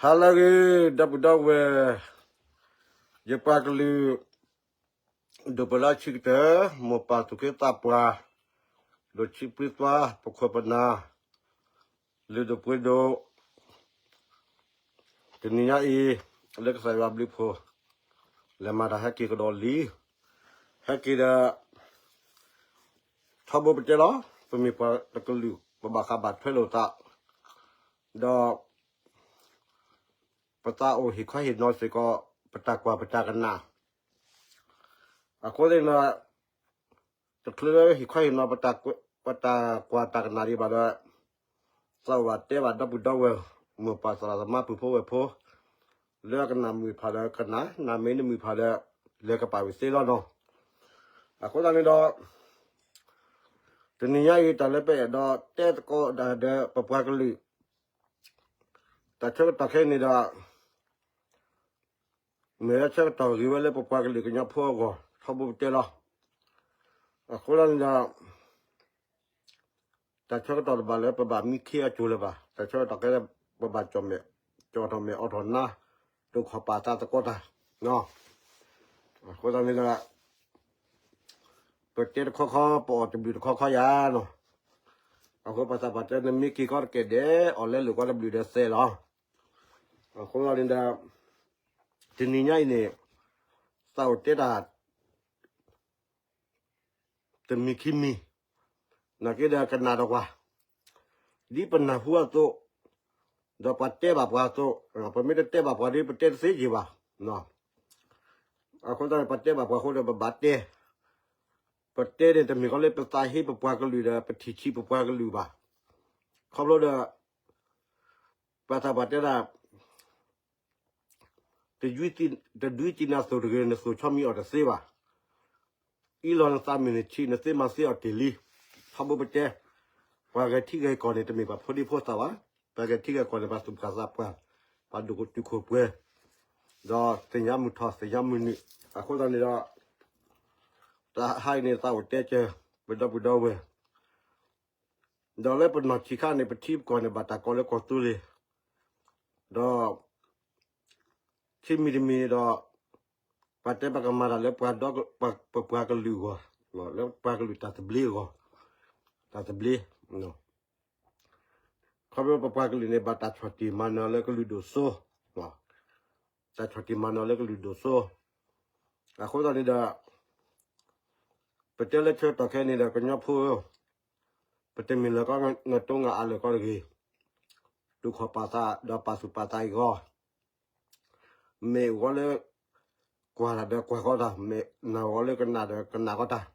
ဟါလၢအဂ့ၤ ဒီပုၢ်ဒီဝဲၢ်, ယပှၤကလုာ် ဒိၣ်ပၢလၢဆံးကတၢၢ် မိၢ်ပၢ်သူၣ်က့သးပှၢ်, ဒိၣ်ဆံးပှ့သွါ ပခိၣ်ပနၢ်, လုၢ်ဒိၣ်ပှ့ၤဒိၣ်, တနံၤညါအံၤ လၢကစၢ်ယွၤဘျုးဖှိၣ် လဲၤမၤတၢ်ဟဲက့ၤကဒီးလံ, ဟဲက့ၤဒီး ထီဘိပတဲလီၤ, ပမ့ၢ်ပှၤတကလုာ် ပဘၣ်ဃးဘၣ်ထွဲလိာ်သး, ဒီး ပသးအိၣ်ဟ့ၣ်ခီဟ့ၣ်နီၤစ့ၢ်ကီး ပတၢ်ကွၢ်ပတၢ်ကနၣ်, အဃိသတးန့ၣ်ဒီး တချုးလၢဟ့ၣ်ခီဟ့ၣ်နီၤ ပတၢ်ကွၢ်တၢ်ကနၣ်ဒံးဘၣ်ဒီး သးအိၣ်ဘၣ်တဲဘၣ်ဒီပုၢ်ဒီဝဲၢ် မိၢ်ပၢ်သရၣ်သမါပုၢ်ဖိဝဲၢ်ဖိ, လၢအကနၣ်မုာ်ဖးဒီးကနၣ်, နၢ်မ့ၢ်တမုာ်ဖးဒီး လဲၤကပာ်ဝံၤသ့လီၤနီၤ. အဃိသတးန့ၣ်ဒီး တနံၤညါအံၤ တၢ်လၢပအဲၣ်ဒိးတဲသကိးဒၣ်ဒီး ပပှၤကလုာ် တၢ်ဆၢကတီၢ်ခဲအံၤန့ၣ်ဒီး မ့ၢ်လၢဆၢကတီၢ်ဂ့ၤဝဲလၢပပှၤကလုာ်ကညီဖိအဂီၢ် ထီဘိပတဲလီၤ. အဃိသတးန့ၣ်ဒီး တၢ်ဆၢကတီၢ်တဘၣ်လၢပဘၣ်မံခ့အစိၤလၢၤဘၣ်. တၢ်ဆၢကတီၢ်ခဲအံၤ ပဘၣ်ကၠီၣ်မဲာ်, ကၠီၣ်ထီၣ်မဲာ်အိးထီၣ်နါ, တိာ်ခီၣ်ပာ်သးသကိးတၢ်, အဃိသတးန့ၣ်ဒီး ပတဲတခီခီ ပအီၣ်တဘျုးတခီခီယၤနီၤ. အဃိပှၤသးပှၢ်တဲ နမ့ၢ်က့ၤကီတကဲဒဲး အီၣ်လဲလိာ်ကီတဘျုးဒီးသဲးလီၤ. အဃိသတးန့ၣ်ဒီး တနံၤညါအံၤန့ၣ် သးအိၣ်တဲတၢ် တမံၤခံမံၤ, နာ်က့ဒီးကနၣ်ဒီးပှၤ ဒ်ပနၢ်ဟူအသိး, ဒီးပှၤတဲဘၣ်ပှၤအသိး, ပမ့ၢ်တတဲဘၣ်ပှၤဒီး ပတဲတသ့က့ၤဘၣ်. အဃိသတးန့ၣ် ပတဲဘၣ်ပှၤအဃိဒီး ပဘၣ်တဲ, ပတဲန့ၣ် တမ့ၢ်ကီလၢပသးဟ့ပပှၤကလုာ်ဒီး ပထံၣ်ဆံးပပှၤကလုာ်ဘၣ်. ခီဖျိဒီး ပှၤသးပှၢ်တဲဒၣ် တဒွံတံၢ်နၤသိၣ်တဂ့ၤ နသိၣ်ဆီမံၤအီၣ်တသ့ဘၣ်. အံၤလီၤနသးမုၢ်နဆံး နသ့မၤသ့အီၣ်တ့ၢ်လံ. ထီဘိပတဲ, ပှၤဂဲၤထံဂဲၤကီၢ်န့ၣ် တမ့ၢ်ပှၤဖိဒံဖိသၣ်ဘၣ်. ပှၤဂဲၤထံဂဲၤကီၢ်န့ၣ် ပှၤသူၣ်ပှၢ်သးပှၢ်, ပှၤဒိၣ်တုာ်ခိၣ်ပှဲၤ, ဒီးသ့ၣ်ညါမုၢ်ထီၣ်သ့ၣ်ညါမုၢ်နုာ်. အဃိသတးန့ၣ်ဒီး တဟါအံၤန့ၣ် သးအိၣ်တဲကၢၤ ပဒီပုၢ်ဒီဝဲၢ် ဒီးလၢပနီၢ်ဆံးခါန့ၣ် ပထံပကီၢ်န့ၣ် ဘၣ်တၢ်ကိးလၢကီၢ်သူလ့ၤ, ဒီး ခံမံၤတမံၤန့ၣ်ဒီး ပှၤတဲပှၤကမၤတၢ်လၢပှၤဒီ ပပှၤကလုာ်အဂီၢ်, လၢပှၤကလုာ်တၢ်သဘျ့အဂီၢ်, တၢ်သဘျ့, ခီဖျိပပှၤကလုာ်န့ၣ် ဘၣ်တၢ်ဆီၣ်တံၢ်မၤနၢၤလၢကလုာ်ဒိၣ်စိ, တၢ်ဆီၣ်တံၢ်မၤနၢၤလၢကလုာ်ဒိၣ်စိ. အဃိသတးန့ၣ်ဒီး ပတဲလၢဆၢကတီၢ်ခဲအံၤန့ၣ်ဒီး ကညီဖိဧၢ, ပတမ့ၢ်လၢၤကီ နတိၢ်နါအါလၢၤကီတဂ့ၤ, တူၢ်ခီၣ်ပာ်သးဒီးပာ်သူၣ်ပာ်သးအံၤဂီၢ်, မ့ၢ်အိၣ်ဝဲလၢ ကွၢ်တၢ်ဒီးကွၢ်ကီတၢ်, မ့ၢ်နာ်အိၣ်လၢကနၣ်ဒီးကနၣ်ကီတၢ်,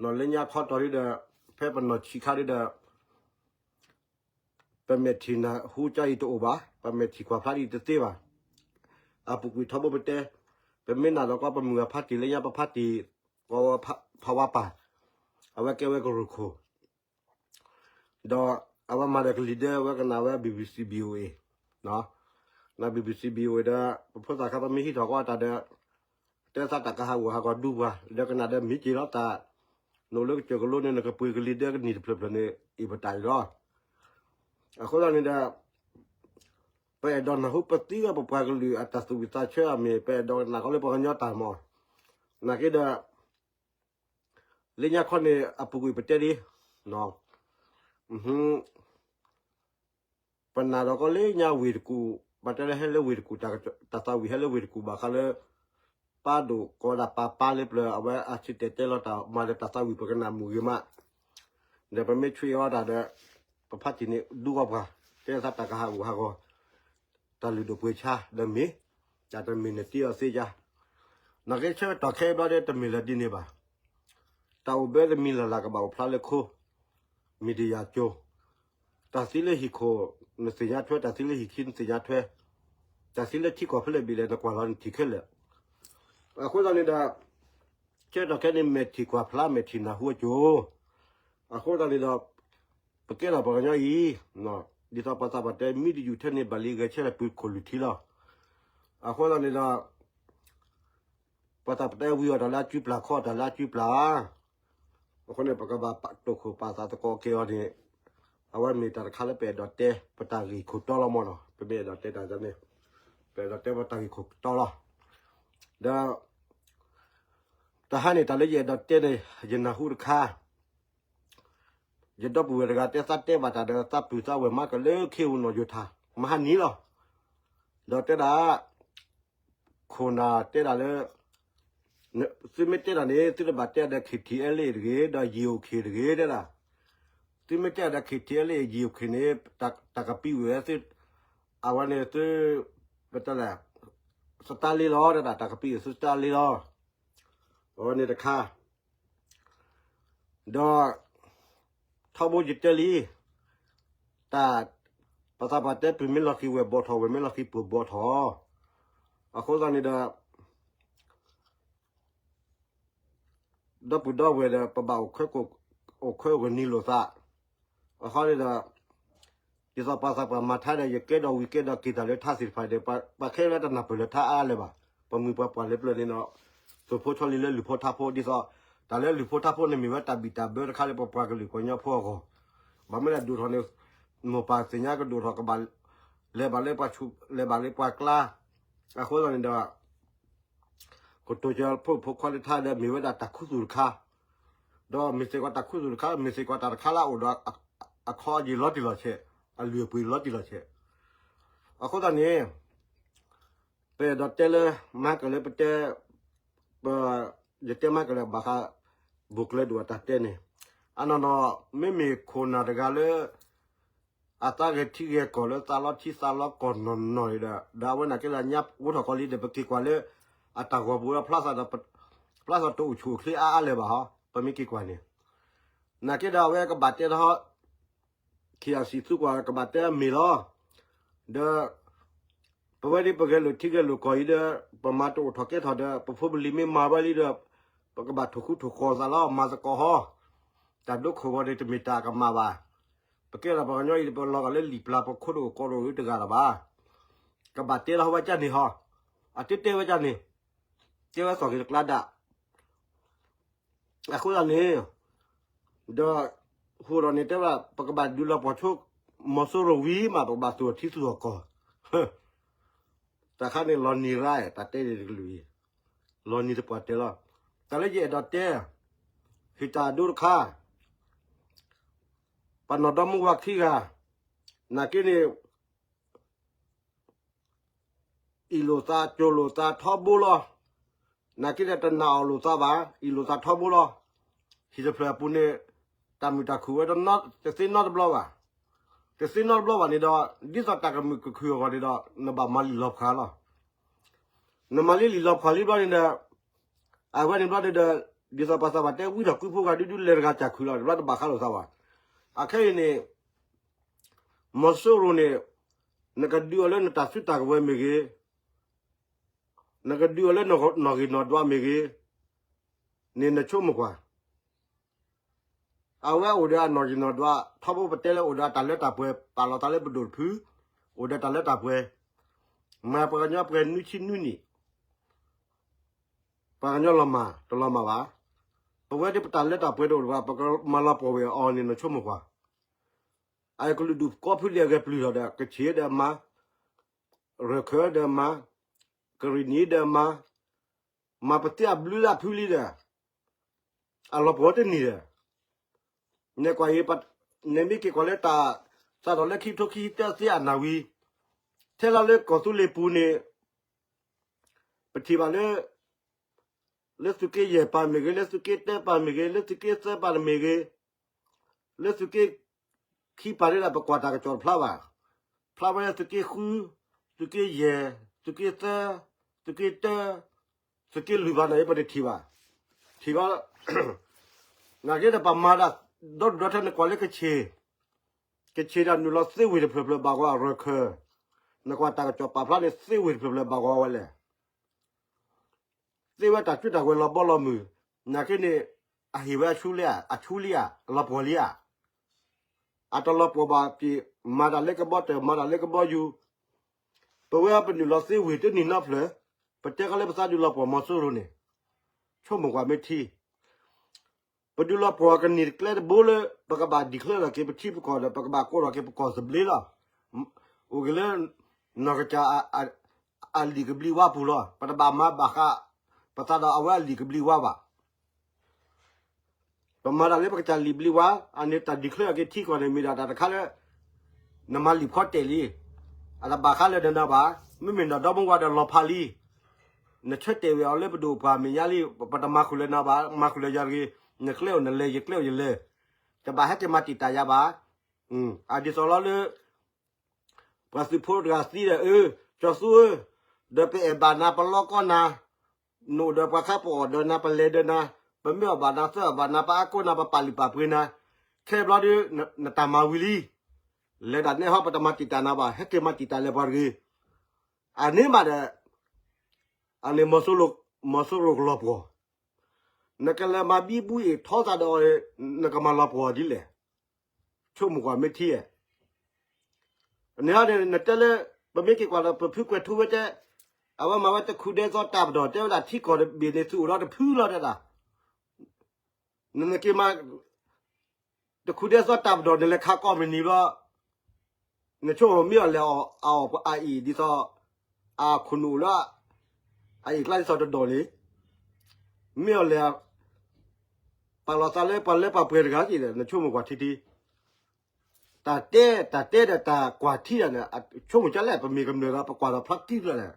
နီၢ်လၢညါခီတီၤဒ်ဒီး ဖဲပနီၢ်ဆံးခါဒ်ဒီး ပမဲာ်ထံၣ်နၢ်ဟူကါအံၤတအိၣ်ဘၣ်, ပမဲာ်ထံၣ်ကွၢ်ဖျါဒ်အံၤတသ့ဘၣ်. အပူၤကွံာ်ထီဘိပတဲ, ပမ့ၢ်နာ်ဒီးကီ ပမုၢ်အဖါတံၢ်လၢညါပဖါတံၢ်, ဖးဝါပၢ်, အဝဲကဲဝဲကရူၢ်ခိၣ်, ဒီးအဝဲမၤဒီးကလံၤဒၢဝဲကနၣ်ဝဲ BBC VOA, န BBC VOA ဒီး ပဖိသၣ်ခါပမ့ၢ်ဟံးထီၣ်ကီတၢ်ဒီး တဲသးတၢ်ကဟးဂူာ်ဟးဂီၤဒူပှၤ ဒီးကနၣ်ဒီးမ့ၢ်က့ၤလီၤတၢ်, နအိၣ်လၢကစၢၢ်ကလိန့ၣ် နကပှ့ၤကလံၤဒၢကနံၣ်တဖျၢၣ်ဖျၢၣ်န့ၣ် အံၤပတၢ်အံၤလီၤ. အဃိသတးန့ၣ်ဒီး ပအဲၣ်ဒိးနၢ်ဟူပသံဝဲပပှၤကလုာ်အတၢ်သူၣ်ဝံၣ်သးဆၢအမ့ၢ် ပအဲၣ်ဒိးကနၣ်ကီလၢပှၤကညီတၢ်မး, နာ်က့ဒီး လၢညါခီန့ၣ် အပူၤကွံာ်ပတဲဒ် ပနာ်ဒီးကီလၢညါဝ့ၢ်တကူၣ်, ဘၣ်တဲလၢဟဲလၢဝ့ၢ်တကူၣ်, တၢ်သးဝံၣ်ဟဲလၢဝ့ၢ်တကူၣ်ဘၣ်ဃးလၢ ပၢ်ဒိၣ်ကီဒၣ်ပၢ်ပၢ်လၢပျၢၤ အဝဲအဆံးတဲာ်တဲလီၤတၢ်မၤဒီးတၢ်သးဝံၣ်ပကနၣ်မုာ်ဂ့ၤမး, ဒီးပမ့ၢ်ဆွံအီၤတၢ်ဒီး ပဖါတံၢ်န့ၣ်ဒူဂီၢ်ပှၤ, တဲသးတၢ်ကဟးဂူာ်ဟးဂီၤ တၢ်လုၢ်ဒိၣ်ပှ့ၤဆါဒီးမ့ၢ်, တၢ်တမ့ၢ်နတ့အီၤသ့ယါ, နာ်က့ဆၢကတီၢ်ခဲအံၤဘျီဒီးတမ့ၢ်လၢဒ်န့ၣ်ဘၣ်. တၢ်အိၣ်ဘၢတမံၤလၢ်လၢ်ကဘၣ်အိၣ်ဖျါလၢခိ မံၤတယာ်ကၠိ, တၢ်သံလၢဟံၣ်ခိၣ်နသ့ၣ်ညါထွဲ, တၢ်သံလၢဟံၣ်ခံနသ့ၣ်ညါထွဲ, တၢ်သံလၢထံကီၢ်ဖဲလဲၣ်ဘ့ၣ်လဲၣ် နကွၢ်လီၤနထံၣ်ခဲလၢာ်. အဃိသတးန့ၣ်ဒီး ဆၢကတီၢ်ခဲအံၤန့ၣ် မဲာ်ထံၣ်ကွၢ်ဖျါ မဲာ်ထံၣ်နၢ်ဟူအကၠိ, အဃိသတးန့ၣ်ဒီး ပကဲထီၣ်ပှၤကညီအံၤ, ဒ်သိးပှၤသးပှၢ်တဲ မံတယူၢ်ထဲန့ၣ် ဘၣ်လံဂဲၤဆၢထၢၣ်ပူၤခိၣ်လုၢ်ထံလီၤ. အဃိသတးန့ၣ်ဒီး ပှၤသးပှၢ်တဲဝံၤအီၤတၢ်လၢအစုပျၢ်ခီအီၤတၢ်လၢအစုပျၢ်ဧါ, အဃိန့ၣ် ပကဘၣ်တိာ်ခိၣ်ပာ်သးသကိးက့ၤအီၤန့ၣ်, အဝဲမ့ၢ်တၢ်တခါလၢပအဲၣ်ဒိးတဲ ပတၢ်ဂ့ၢ်ခိၣ်တီလီၤမးနီၤ, ပမ့ၢ်အဲၣ်ဒိးတဲတၢ်န့ၣ် ပအဲၣ်ဒိးတဲပတၢ်ဂ့ၢ်ခိၣ်တီလီၤ. ဒီး တဟါန့ၣ် တၢ်လၢယအဲၣ်ဒိးတဲန့ၣ် ယနၢ်ဟူတခါ ယဒီပုၢ်ဝဲၢ်တဂၤတဲသးတဲဘၣ်တၢ်ဒီး သးပုၢ်သးဝဲၢ်မၤကလၢခ့ဧိၤနီၣ်ယိၤထၣ် မဟါနံၤလီၤ. ဒီးတဲဒၣ် ခိၣ်နၢ်တဲဒၣ်လၢ သုမ့ၢ်တဲဒၣ်န့ၣ် သုတဘၣ်တဲဒီး ခ့ထံအဲလ့ၣ် တဂ့ၤ ဒီး ယံၤအိၣ်ခ့ၣ် တဂ့ၤ တဲဒၣ်. သုမ့ၢ်တဲဒၣ် ခ့ထံအဲလ့ၣ် ယံၤအိၣ်ခ့ၣ် န့ၣ် တၢ်ကပံာ်ဝဲသု အဝဲန့ၣ်သု ပတဲလဲၣ် စတါလ့လီၤ တဲဒၣ် တၢ်ကပံာ်ဝဲသုစတါလ့လီၤ. အဝဲန့ၣ်တခါ ဒီး ထီဘိယတဲလံ တၢ် ပှၤသးပှၢ်တဲ ပုၢ်မ့ၢ်လီၤဃံၤဝဲၢ်ဘီၣ်ထီၣ် ဝဲၢ်မ့ၢ်လီၤဃံၤပုၢ်ဘီၣ်ထီၣ်. အဃိသတးန့ၣ်ဒီး ဒီပုၢ်ဒီဝဲၢ်ဒီး ပဘၣ်အိၣ်ခွဲး အိၣ်ခွဲးအိၣ်ကနံၤလိာ်သး. အဃိန့ၣ်ဒီး ဒ်သိးပှၤသးပှၢ်မၤထါဒီး ယကဲဒီးဝံၤကဲဒီးက့ၤတၢ်လၢထါသ့ၣ်တဖၣ်ဒီး ပှၤခဲလၢာ်တနၢ်ပၢၢ်လၢထါအါအါလၢၤဘၣ်. ပှၤမုၢ်ပှၤပှၢ်လၢပျၢၤန့ၣ်ဒီး သိၣ်ဖိဆီလံလၢလုၢ်ဖိထါဖိ ဒ်သိး တၢ်လၢလုၢ်ဖိထါဖိန့ၣ်မ့ၢ်ဝဲတၢ်ဘံၣ်တၢ်ဘၢတခါလၢပပှၤကလုာ်ပှၤကညီဖိအဂီၢ်. ဘၣ်မနုၤလဲၣ်ဒိၣ်ထီၣ်န့ၣ် မိၢ်ပၢ်သ့ၣ်ညါကဒိၣ်ထီၣ်ကဘၣ် လဲၤဘၣ်လၢပှၤဆူး လဲၤဘၣ်လၢပှၤကျါ. အဃိသတးန့ၣ်ဒီး ကတိၤစၢၤဖိဖိခွါလၢထါဒီး မ့ၢ်ဝဲဒၣ်တၢ်ခူသူၣ်တခါ, ဒီးမ့ၢ်စ့ၢ်ကီးတၢ်ခူသူၣ်တခါ မ့ၢ်စ့ၢ်ကီးတၢ်တခါလၢအအိၣ်ဒီး အခီအယံၤလီၤတံၢ်လီၤဆဲး, အလုၢ်အပှ့ၤလီၤတံၢ်လီၤဆဲး. အဃိသတးန့ၣ် ပအဲၣ်ဒိးတဲလၢ မၤကလၢပတဲ ပ ယတဲမၤကလၢဘၣ်ဃး ဘူးကလၢဒိၣ်အတၢ်တဲန့ၣ်, အနီၢ်နီၢ် မ့မ့ၢ်ခိၣ်နၢ်တဂၤလၢ အသးဂဲၤထံဂဲၤကီၢ်လၢသးလီထံသးလီကီၢ်နီၢ်နီၢ်န့ၣ်ဒီး ဒီးအဝဲနာ်က့ဒီးညါအိးထီၣ်ကီးလံဒီး ပက့ၤကွၢ်လၢ အတၢ်ဂီၤပူၤဒီး ဖျါသးဒီး ဖျါသးတအိၣ်ဆူၣ်အိၣ်ချ့အါအါလၢၤဘၣ်ဟီ, ပမ့ၢ်က့ၤကွၢ်န့ၣ် နာ်က့ဒီးအဝဲကဘၣ်တဲထီၣ် ခံအစံးသူကွၢ်ကဘၣ်တဲအမ့ၢ်လီၤ. ဒီး ပဝဲဒ်ပဂဲၤလိာ်ထံဂဲၤလိာ်ကီၢ်အံၤဒီး ပမၤတအိၣ်ထီၣ်ကဲထီၣ်ဒီး ပဖိပလံၤမ့ၢ်မၤဝဲလံဒီး ပကဘၣ်ထိၣ်ဃူထိၣ်ဃီၤသးလီၤ မၤသကိးဟီ, တၢ်ဒိခိၣ်ဂီၤန့ၣ်တမ့ၢ်တၢ်ကမၣ်ဘၣ်. ပကဲထီၣ်ပှၤကညီအံၤ ပလီၤဂာ်လၢလံာ်ပျၢ်ပခိၣ်တအိၣ်ကီၢ်တအိၣ်တဂၤလၢၤဘၣ်. ကဘၣ်တဲလီၤဝဲကၢ်န့ၣ်ဟီ, အတတဲဝဲကၢ်န့ၣ်, တဲဝဲသီၣ်ဂ့ၤတကျါဒၣ် အဃိသတးန့ၣ် ဒီး ဟူဒီးန့ၣ်တဲဝဲဒၣ် ပကဘၣ်ဒုးလီၤပှီၢ်ဆိ မီၤစိရိၤဝံၤမး ပကဘၣ်သူၣ်အီၤထံသူၣ်အီၤကီၢ်, တၢ်ခါန့ၣ်လီၤနံၤရၣ် တၢ်တဲန့ၣ်တကလုာ်အံၤ, လီၤနံၤသပှၢ်တၢၢ်လီၤ. တၢ်လၢယအဲၣ်ဒိးတဲ ဟ့ၣ်တၢ်အဒိတခါ ပှၤနီၢ်ဒီမါဝၤခံဂၤ နာ်က့န့ၣ် အ့ၣ်လိာ်သး ကၠိလိာ်သးထီဘိလီၤ. နာ်က့ဒီးတနာ်အီၣ်လိာ်သးဘၣ်, အ့ၣ်လိာ်သးထီဘိလီၤ. ဟံၣ်တဖျၢၣ်အပူၤန့ၣ် တၢ်မုာ်တၢ်ခုၣ်ဝဲတသ့နီတဘျီဘၣ်. တသ့နီတဘျီဘၣ်န့ၣ်ဒီး ဒ်သိးတၢ်ကမုာ်ကခုၣ်အဂီၢ်န့ၣ်ဒီး နဘၣ်မၤလံာ်လီၤဖးလီၤ. နမၤလံလံာ်လီၤဖးလံဘျီန့ၣ်ဒီး အဝဲန့ၣ်ဘျီန့ၣ်ဒီး ဒ်သိးပှၤသးပှၢ်တဲဝံထီၣ်ကွံဖိဂၤဒုဒုလဲၤတဂၤတၢ်ခုၣ်လီၤ တဘျီတဘၣ်ဃးလိာ်သးဘၣ်. အခဲအံၤန့ၣ် မီၤစိရိၤန့ၣ် နကဒုးအီၤလၢနတၢ်စုတၢ်ကဝဲၤမ့ၢ်ဂ့ၤ, နကဒုးအီၤလၢနီၣ်ဂံၢ်နီၣ်ဒွးမ့ၢ်ဂ့ၤ, န့ၣ်နဆိကမိၣ်ကွၢ်. အဝဲအိၣ်ဒီးအနီၣ်ဂံၢ်နီၣ်ဒွး ထီဘိပတဲလၢအိၣ်ဒီးအတၢ်လၢတၢ်ပှဲၤ ပာ်လီၤသးလၢပဒိၣ်တဖု, အိၣ်ဒီးတၢ်လၢတၢ်ပှဲၤ, မၤပှၤကညီပှဲၤနွံဆံနွံနံၣ် ပှၤကညီလီၤမၢ် တလီၤမၢ်ဘၣ်. ပဝဲဒ်ပတၢ်လၢတၢ်ပှဲၤတအိၣ်တဘၣ် ပကမၤလီၤပှီၢ်ဝဲအီၤန့ၣ် နဆိကမိၣ်ကွၢ်. အကလုာ်ဒူၣ်ကိးဖုဒဲးအဂဲၤပျုၢ်ထီၣ်ဒီး ကချ့ၣ်ဒီးမၤ, ရၢၢ်ခၢၣ်ဒီးမၤ, ကရံၣ်နံၤဒီးမၤ, မၤပသ့အဘျုးလၢအဖုလံဒီး အလီၤပှီၢ်တန့ၢ်ဒီး နကွၢ်အံၤ နမ့ၢ်က့ၤကွၢ်လၢတၢ် စးထီၣ်လၢခံကထိခံဆံတၢသ့အနၢ်ဝံၤ ထဲလီၤလၢကီၢ်သူလ့ၤပူၤန့ၣ် ပထံၣ်ဘၣ်လၢ လၢသုးက့ယဲၢ်ပၤမ့ၢ်ဂ့ၤ, လၢသုးက့တၢပၤမ့ၢ်ဂ့ၤ, လၢသုးက့သၢပၤမ့ၢ်ဂ့ၤ, လၢသုးက့ခံပၤန့ၣ်ဒီး ပကွၢ်တၢ်ကစီၣ်တဖျါဘၣ်. ဖျါဝဲလၢသုးက့ဃု, သုးက့ယဲၢ်, သုးက့သၢ, သုးက့တၢ, သုးက့လွံၢ်ပၤန့ၣ် ပတထံၣ်ဘၣ်. ထံၣ်ဘၣ် နာ်က့ဒီးပမၤဒၣ် ဒီဒူၣ်ဒီထၢ နကွၢ်လၢကချ့ၣ်, ကချ့ၣ်ဒီးနုာ်လီၤသ့ဝ့ၢ်တဖျၢၣ်ဖျၢၣ်ဘၣ်ဂီၤရၢၢ်ခၢၣ်, နကွၢ်တၢ်ကစီၣ်ပာ်ဖျါန့ၣ် သ့ဝ့ၢ်တဖျၢၣ်ဖျၢၣ်ဘၣ်ဂီၤဝဲလဲၣ်. သ့ဝဲတၢ်စုတၢ်ကဝဲၤလီၤဘီလီၤမုၢ်, နာ်က့န့ၣ် အဟ့ၣ်ဝဲအဆူလံဧါ, အဆူလံဧါ, အလီၤပှီၢ်လံဧါ. အတလီၤပှီၢ်ဘၣ်က့ၤ မၤတၢ်လၢကဘီတၢၢ် မၤတၢ်လၢကဘီယူၤ, ပဝဲပနုာ်လီၤသ့ဝ့ၢ်တနံၣ်နီတဖျၢၣ်, ပတဲကီးလၢပသးဒုးလီၤပှီၢ်မီၤစိရိၤန့ၣ်, ဆိကမိၣ်ကွၢ်မ့ၢ်ထံ ပဒုးလီၤပှီၢ်ကန့ၢ်တကျဲတဘိလၢ ပကဘၣ် declare ထီၣ်က့ၤပထံပကီၢ်ဒီး ပကဘၣ်ကိးထီၣ်က့ၤပကီၢ်သဘျ့လီၤ. အိၣ်က့ၤလၢ နီၢ်ကစၢ် အ အလံာ်ကဘျံးဝါပူၤလီၤ. ပတဘၣ်မၤဘၣ်ဃး ပသးဒီးအဝဲအလံာ်ကဘျံးဝါဘၣ်. ပမၤတၢ်လၢပကစၢ်လံာ်ဘျံးဝါ, အန့ၣ်တၢ် declare အက့ၤထံကီၢ်န့ၣ် မ့ၢ်ဒၣ်တၢ်တခါလၢ နမၤလံာ်ဖီတဲာ်လံ, အတဘၣ်ဃးလၢနၤဘၣ်, မ့မ့ၢ်နဒီမါဝၤဒီးလီၤဖးလံ, နဆၢတဲာ်ဝဲအီၤလၢပဒိၣ်ပှၢ်မဲာ်ညါလံ, ပတမၤဃုာ်လၢနၤဘၣ်, မၤဃုာ်လၢယၤတဂ့ၤ, နကျဲအိၣ်နလဲၤ ယကျဲအိၣ်ယလဲၤ, တဘၣ်ဟဲက့ၤမၤတံာ်တာ်ယၤဘၣ်. အဒ်သိးလီၤလၢ ပှၤသုးဖိတဂၤသံဒီး အၢ ကၠီၤသူဧၢ, ဒီးပအဲၣ်ဘၣ်နၤ ပလီကီနၤ, နအိၣ်ဒီးပှၤခါ ပအီၣ်ဒီးနၤ ပလဲၤဒီးနၤ, ပမ့ၢ်အီၣ်ဘၣ်နၤ သၢအီၣ်ဘၣ်နၤ ပအါကိးနၤ ပပာ်လုၢ်ပာ်ပှ့ၤနၤ, ခဲဘျီဒုး နတၢ်မၤဝံၤလံ, လဲၤဒၣ်နဲဟီ ပတမၤတံာ်တာ်နၤဘၣ်, ဟဲက့ၤမၤတံာ်တာ်လၢပှၤတဂ့ၤ. အန့ၣ်မးဒီး အန့ၣ် မီၤစိရိၤကလီၤပှီၢ်, နကလဲၤမၤဘံဘူအ့ၣ်ထီသးဒီး နကမၤလီၤပှီၢ်ဒ်လဲၣ်. ဆိကမိၣ်ကွၢ်မ့ၢ်ထံဧါ. န့ၣ်ဟီန့ၣ် နတဲလၢ ပမ့ၢ်က့ၤကွၢ်ဒီး ပဖုကွဲၤထူဝဲတဲ အဝဲမၤဝဲတခူဒဲသီတၢ်ပတီၢ် တဲဝဲဒၣ်ထံကီၢ်တဘ့ၣ်န့ၣ် သုးအိၣ်ဒီးတဖုလီၤတဲဒၣ်. နက့ၤမၤ တခူဒဲသီတၢ်ပတီၢ်န့ၣ် လဲၤခးကီၢ်မ့ၢ်နံၤဘျီ နဆိကမိၣ်မ့ၢ်အီၤလဲၤအီၣ်အအံၣ်ဒ်သိး အခိၣ်နူာ်လၢ အအံၣ်ကျါဒ်သိးတဒိးန့ၣ် မ့ၢ်အီၤလဲၤ ပာ်လီၤသးလၢပှၤလၢပှၤပှဲၤတဂၤက့ၤဒီး နဆိကမိၣ်ကွၢ်ထံထံ တၢ်တဲ တၢ်တဲဒီးတၢ်ကွၢ်ထံဒီးန့ၣ် ဆိကမိၣ်ကလဲၣ် ပမ့ၢ်ကမျၢၢ်ဒီး ပကွၢ်ဒီးဖျါကံၢ်လၢာ်န့ၣ်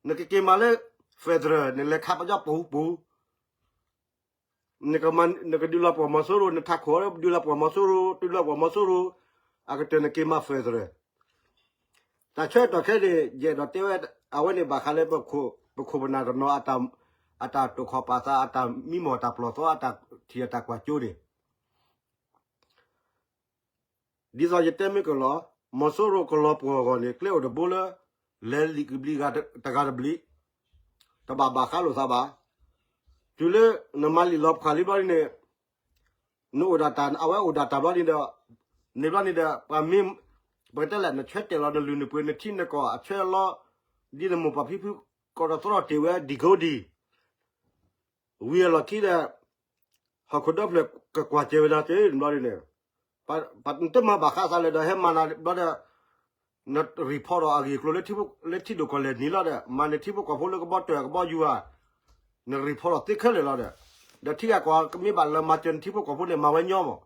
နကက့ၤမၤလၢ federal န့ၣ် လဲၤခးပယီၤပူၤပူၤ နကဒုးလီၤပှီၢ်မီၤစိရိၤ နထးခိၣ်ဒုးလီၤပှီၢ်မီၤစိရိၤ ဒုးလီၤပှီၢ်မီၤစိရိၤ အကတၢၢ်နက့ၤမၤ federal တၢ်ဆၢကတီၢ်ခဲအံၤန့ၣ် ယအဲၣ်ဒိးတဲဝဲ အဝဲန့ၣ်ဘၣ်ဃးလၢ ပခိၣ်ပနၢ်တနီၤ အတၢ်တိာ်ခီၣ်ပာ်သး အတၢ်မံမီၢ်တၢ်ပျီၢ်သီ အတၢ်ထံၣ်အတၢ်ကွၢ်ကၠိန့ၣ် ဒ်သိးယတဲမ့ၢ်ကလီၤ မီၤစိရိၤကလီၤပှီၢ်အဂီၢ်န့ၣ် ကျဲအိၣ်တဘိလၢ လဲၤလံာ်ကဘျံးတဂၤတဘျံး တဘၣ်ဘၣ်ဃးလိာ်သးဘၣ်. တုၤလၢနမၤလံာ်လီၤဖှၣ်လံဘျီန့ၣ် နအိၣ်ဒၣ်တၢ် အဝဲအိၣ်ဒၣ်တၢ်ဘျီန့ၣ်ဒီး န့ၣ်ဘျီန့ၣ်ဒီး ပှၤမ့ၢ် ပကတဲလဲၣ် နဆၢတဲာ်လီၤနလုၢ်နပှ့ၤ နထံနကီၢ်အဆၢအလီ ဒ်နမိၢ်ပၢ်ဖံဖု ကီးတသရီတ့ၢ်ဝဲ ဒံၣ်ကိဒံၣ် ဝံၤအလီၢ်ခံဒီး ဟီၣ်ခိၣ်ဒီဖျၢၣ်ကကွၢ်စၢၤဝဲဒၣ်တဘျီန့ၣ် နတမၤဘၣ်ဃးသးလၢၤဒီး ဟဲမၤနၤဘျီဒီး န report ဒီးအဂ့ၢ်အကျိၤ လၢထံဒိၣ်ကီၢ်လဲၢ်နံၤလီၤဒီး မၤနထံဖိကီၢ်ဖိလၢကဘီတၢၢ်ကဘီယူၤဧါ န report ဒီးသ့ခဲလၢာ်လီၤဒီး ဒီးထံဂၤကီၢ်ဂၤကမ့ၢ်ဘၣ်လၢမၤစၢၤနထံဖိကီၢ်ဖိန့ၣ် မၤဝဲညီမး